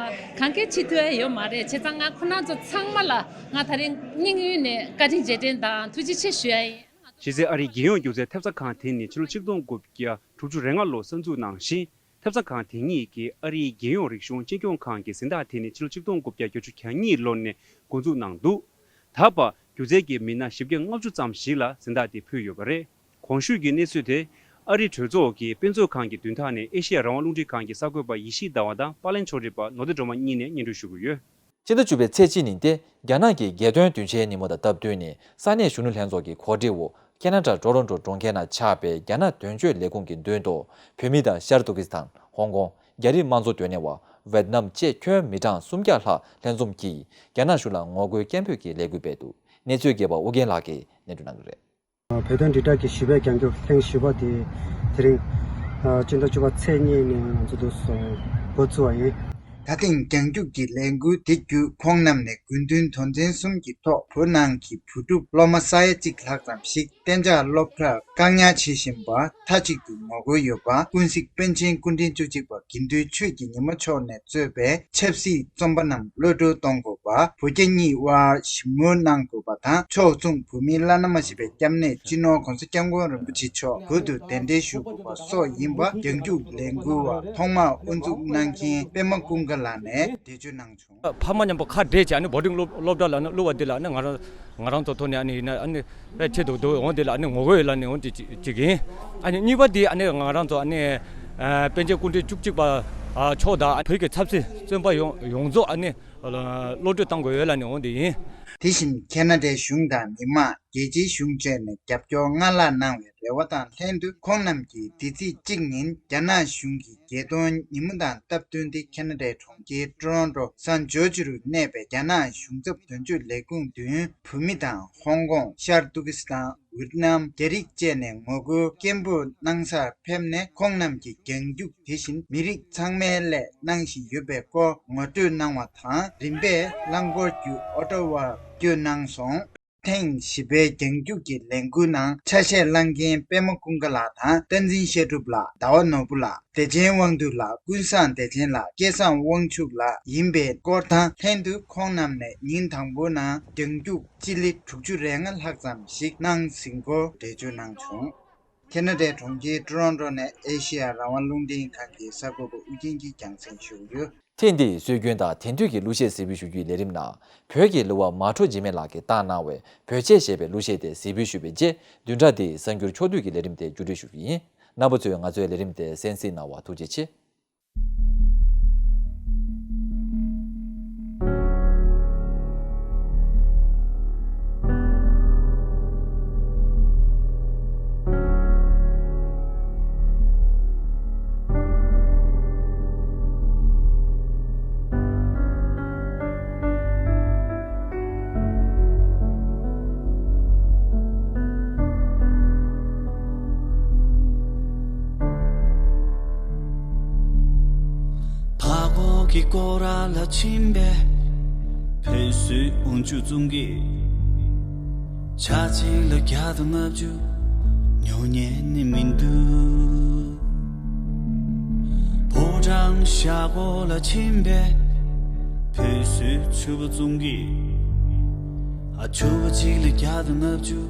གང་གལ་བྱེད་ཐུབ་ཡ་ཡོད་མ་རེད། བྱས་ཙང་ང་ཁོ་རང་ཚོ་ཚང་མ་ལ། ང་ད་རིང་སྙིང་དབུས་ནས་བཀའ་དྲིན་རྗེས་དྲན་དང་ཐུགས་རྗེ་ཆེ་ཞུ་ཡ་ཡིན། གཞི་རྩའི་ཨ་རིའི་རྒྱལ་ཡོངས་སྒྱུ་རྩལ་ཐེབས་རྩ་ཁང་དེ་ནི་ཕྱི་ལོ་ཆིག་སྟོང་དགུ་བརྒྱ་དྲུག་ཅུ་རེ་ལྔ་ལོར་གསར་འཛུགས་གནང་ཞིང་། ཐེབས་རྩ་ཁང་དེ་ཉིད་ཀྱིས་ཨ་རིའི་རྒྱལ་ཡོངས་རིག་གཞུང་གཅེས་སྐྱོང་ཁང་གི་གཟེངས་རྟགས་དེ་ནི་ཕྱི་ལོ་ཆིག་སྟོང་དགུ་བརྒྱ་བརྒྱད་ཅུ་གྱ་གཉིས་ལོ་ནས་འགོ་འཛུགས་གནང་འདུག་ད་བར་སྒྱུ་རྩལ་གྱི་མི་སྣ་བཞི་བརྒྱ་ལྔ་བཅུ་ཙམ་ཞིག་ལ་གཟེངས་རྟགས་དེ་ཕུལ་ཡོད་པ་རེད། གོང་ཞུས་ཀྱི་གནས་ཚུལ་དེ་ཨ་རིའི་གྲོས་ཚོགས་ཀྱི་དཔེ་མཛོད་ཁང་གི་མདུན་ཐང་ནས་ཨེ་ཤེ་ཡ་རང་དབང་རླུང་འཕྲིན་ཁང་གི་གསར་འགོད་པ་ཡེ་ཤེས་ཟླ་བ་དང་པཱ་ལན་ཕྱོགས་སྒྲིག་པ་ནོར་བདེ་སྒྲོལ་མ་གཉིས་ནས་སྙན་སྒྲོན་ཞུ་གི་ཡོད། ཕྱི་ཟླ་བཅུ་པའི་ཚེས་གཅིག་ཉིན་ཏེ་རྒྱ་ནག་གི་རྒྱལ་སྟོན་དུས་ཆེན་ཉིན་མོ་དང་སྟབས་བསྟུན་ནས་ས་གནས་གཞོན་ནུ་ལྷན་ཚོགས་ཀྱི་གོ་སྒྲིག་འོག་ཁེ་ན་ཌ་ཊོ་རོན་ཊོ་གྲོང་ཁྱེར་ནང་ཆགས་པའི་རྒྱ་ནག་དོན་གཅོད་ལས་ཁུངས་ཀྱི་མདུན་དུ་བོད་མི་དང་ཤར་ཏུར་ཀི་སི་ཐན། ཧོང་ཀོང་། རྒྱ་རིགས་དམངས་གཙོ་དོན་གཉེར་བ། ཝེད་ནམ་བཅས་ཁྱོན་མི་གྲངས་སུམ་བརྒྱ་ལྷག་ལྷན་འཛོམས་ཀྱིས་རྒྱ་ནག་གཞུང་ལ་ངོ་རྒོལ་སྐད་འབོད་ཀྱི་ལས་འགུལ་སྤེལ་འདུག་གནས་ཚུལ་རྒྱས་པ་ཨོ་རྒྱན་ལགས་ཀྱིས་སྙན་སྒྲོན་གནང་གི་རེད། བོད་དོན་དྲིལ་བསྒྲགས་ཀྱི་བཞི་པའི་རྒྱང་རྒྱུག་ཐེངས་བཞི་པ་དེ་དེ་རིང་སྤྱི་ཟླ་བཅུ་པ་ཚེས་གཉིས་ནས་ང་ཚོ་འདུག་སེ་འགོ་བཙུགས་པ་ཡིན། ད་ཐེངས་རྒྱང་རྒྱུག་གི་ལས་འགུལ་དེ་བརྒྱུད་ཁོང་རྣམས་ནས་དགོས་འདུན་དོན་ཚན་གསུམ་གྱི་ཐོག་བོད་ནང་གི་བུ་ཕྲུག་སློབ་མ་ས་ཡ་གཅིག་ལྷག་ཙམ་ཞིག་ གཏན་འཇགས་སློབ་གྲྭར་བཀག་ཉར་བྱེད་བཞིན་པར་མཐའ་གཅིག་ཏུ་ངོ་རྒོལ་ཡོད་པ། ཀུན་གཟིགས་པཎ་ཆེན་སྐུ་ཕྲེང་བཅུ་གཅིག་པ་དགེ་འདུན་ཆོས་ཀྱི་ཉི་མ་མཆོག་ནས་གཙོས་པའི་ཆབ་སྲིད་བཙོན་པ་རྣམས་གློད་བཀྲོལ་གཏོང་དགོས་པ། བོད་རྒྱ་གཉིས་དབར་ཞི་མོལ་གནང་དགོས་པ་དང་། ཕྱོགས་མཚུངས་བོད་མིའི་བླ་ན་མ་མཆིས་པའི་སྐྱབས་གནས་སྤྱི་ནོར་༸གོང་ས་༸སྐྱབས་མགོན་རིན་པོ་ཆེ་མཆོག་བོད་དུ་གདན་འདྲེན་ཞུ་དགོས་པ་སོགས་ཡིན་པ། རྒྱང་རྒྱུག་ལས་འགུལ་བ་ཐོག་མར་དབུ་འཛུགས་གནང་མཁན་པད་མ་ཀུན་དགའ་ལགས་ནས་འགྲེལ་བརྗོད་གནང་བྱུང་། ཕ་མ་མཉམ་པོ་ཁ་བྲལ་བྱས། ཨ་ནི་བོར་ཌིང་སློབ་སློབ་གྲྭ་ལ་ནི་བླུགས་པ་འདི་ལ་ནི་ང་རང་ང་རང་ཚོ་ཐོག་ནས་ཨ་ནི་ཡིན་ན་ཨ་ནི་དཔེ་ཆེད་དུ་འདུག་འོང་འདི་ལ་ཨ་ནི་ངོ་རྒོལ་ཡོད་ལ་ནི་འོང་འདི་ཅིག་ཅིག་ཡིན། ཨ་ནི་གཉིས་པ་འདི་ཨ་ནི་ང་རང་ཚོ་ཨ་ནི་ཨ་པཎ་ཆེན་སྐུ་ཕྲེང་བཅུ་གཅིག་པ་ཨ་མཆོག་དང་བོད་ཀྱི་ཆབ་སྲིད་བཙོན་པ་ཡོངས་ཡོངས་རྫོགས་ཨ་ནི་གློད་བཀྲོལ་གཏང་དགོས་ཡོད་ལ་ནི་འོང་འདི་ཡིན། དེ་བཞིན་ཁེ་ན་ཌའི་གཞུང་དང་མི་མང་། རྒྱལ་སྤྱིའི་གཞུང་བཅས་ནས་རྒྱབ་སྐྱོར་སྔར་ལྷག་གནང་བའི་རེ་བ་དང་ལྷན་དུ། ཁོང་རྣམས་ཀྱིས་འདི་ཚེས་གཅིག་ཉིན་རྒྱ་ནག་གཞུང་གི་རྒྱལ་གཏོང་ཉིན་མོ་དང་སྟབས་བསྟུན་ཏེ། ཁེ་ན་ཌའི་གྲོང་ཁྱེར་ཀྲོ་རོན་ཀྲོ་སན་ཇོར་ཇི་རུ་གནས་པའི་རྒྱ་ནག་གཞུང་ཚབ་དོན་གཅོད་ལས་ཁུངས་མདུན། བོད་མི་དང་ཧོང་ཀོང་། ཤར་ཏུར་ཀི་སི་ཐན། ཝེད་ནམ། རྒྱ་རིགས་བཅས་ནས་ངོ་རྒོལ་སྐད་འབོད་གནང་སར་ཕེབས་ནས། ཁོང་རྣམས་ཀྱིས་རྒྱང་རྒྱུག་དེ་བཞིན་མི་རིགས་ཚང་མའི་སླད་གནང་བཞིན་ཡོད་པའི་སྐོར་ངོ་སྤྲོད་གནང་བ་དང་། རིམ་པས་རླངས་འཁོར་བརྒྱུད་ཨོ་ཊ་ཝར་བསྐྱོད་གནང་སོང་། ཐེངས་བཞི་པའི་རྒྱང་རྒྱུག་གི་ལས་འགུལ་ནང་ཆ་ཤས་བླངས་མཁན་པད་མ་ཀུན་དགའ་ལགས་དང་། བསྟན་འཛིན་བཤད་སྒྲུབ་ལགས། ཟླ་བ་ནོར་བུ་ལགས། བདེ་ཆེན་དབང་འདུས་ལགས། ཀུན་བཟང་བདེ་ཆེན་ལགས། སྐལ་བཟང་དབང་ཕྱུག་ལགས་ཡིན་པའི་སྐོར་དང་ལྷན་དུ། ཁོང་རྣམས་ནས་ཉིན་དང་པོའི་ནང་རྒྱང་རྒྱུག་སྤྱི་ལེ་དྲུག་ཅུ་རེ་ལྔ་ལྷག་ཙམ་ཞིག་གནང་ཟིན་སྐོར་འགྲེལ་བརྗོད་གནང་བྱུང་། ཁེ་ན་ཌའི་གྲོང་ཁྱེར་ཀྲོ་རོན་ཀྲོ་ནས་ཨེ་ཤེ་ཡ་རང་དབང་རླུང་འཕྲིན་ཁང་གི་གསར་འགོད་པ་ཨུ་རྒྱན་གྱིས་རྒྱང་སྲིང་ཞུ་གི་ཡོད། ཐེངས་འདིའི་སྲོལ་རྒྱུན་དང་དེང་དུས་ཀྱི་གླུ་གཞས་གཟིགས་འབུལ་ཞུ་རྒྱུའི་ལས་རིམ་ནང་། བོད་ཀྱི་གླུ་བ་མལ་གྲོ་འཇིགས་མེད་ལགས་ཀྱིས་བཏང་གནང་བའི་བོད་ཆས་ཞེས་པའི་གླུ་གཞས་དེ་གཟིགས་འབུལ་ཞུས་པའི་རྗེས། བདུན་ཕྲག་འདིའི་གསར་འགྱུར་ཕྱོགས་བསྡུས་ཀྱི་ལས་རིམ་དེ་མཇུག་སྒྲིལ་ཞུ་རྒྱུ་ཡིན། རྣམ་པ་ཚོས་ང་ཚོའི་ལས་རིམ་དེ་གསན་གཟིགས་གནང་བར་ཐུགས་རྗེ་ཆེ། ཕ་གོ་གི་སྐོར་ར་ལ་ཕྱིན་པས། བོད་སུ་འོང་ཆུ་ཙུང་གི། ཆ་གཅིག་ལ་བརྒྱ་དང་ལྔ་བཅུ་ཉོ་ཉན་ནི་མི་འདུག་ཕོ་བྲང་ཤ་སྒོ་ལ་ཕྱིན་པས། བོད་སུ་ཆུ་བ་ཙུང་གི། ཨ་ཆུ་བ་གཅིག་ལ་བརྒྱ་དང་ལྔ་བཅུ་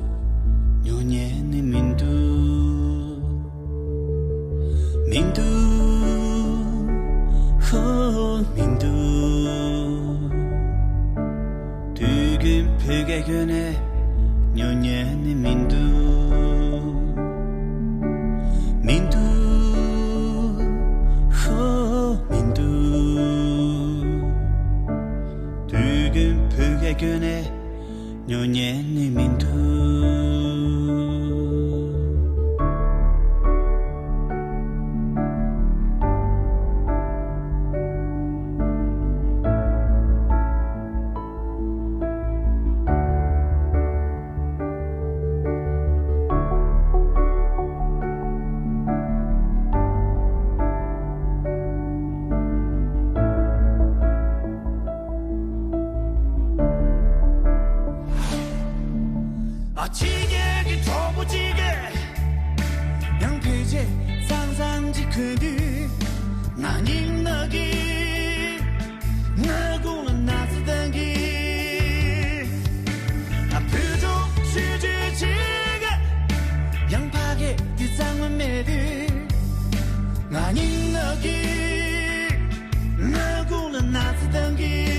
ཉོ་ཉན་ནི་མི་འདུག་མི་འདུག་ཧོ་མི་འདུག་དུས་རྒྱུན་བོད་སྐད་སྐྱོན་ནས་ཉོ་ཉན་ནི་མི་འདུག་མི་འདུག་ཧོ་མི་འདུག་དུས་རྒྱུན་བོད་སྐད་སྐྱོན་ནས་ཉོ་ཉན་ནི་མི་འདུག་ཨ་ཕྱི་རྒྱལ་གྱི་གྲོགས་པོ་གཅིག་གིས་ཡང་ཕལ་ཆེར་གཙང་གཙང་ཅིག་གོན་དུས། ང་རྙིང་ནག་གི་ང་དགུང་ལ་ན་ཚ་བཏང་གི་ཨ་བུ་ཆུང་ཆུང་ཆུང་ཅིག་གིས་ཡང་ཕ་གི་འདི་གཙང་མ་མེད་དུས། ང་རྙིང་ནག་གི་ང་དགུང་ལ་ན་ཚ་བཏང་གི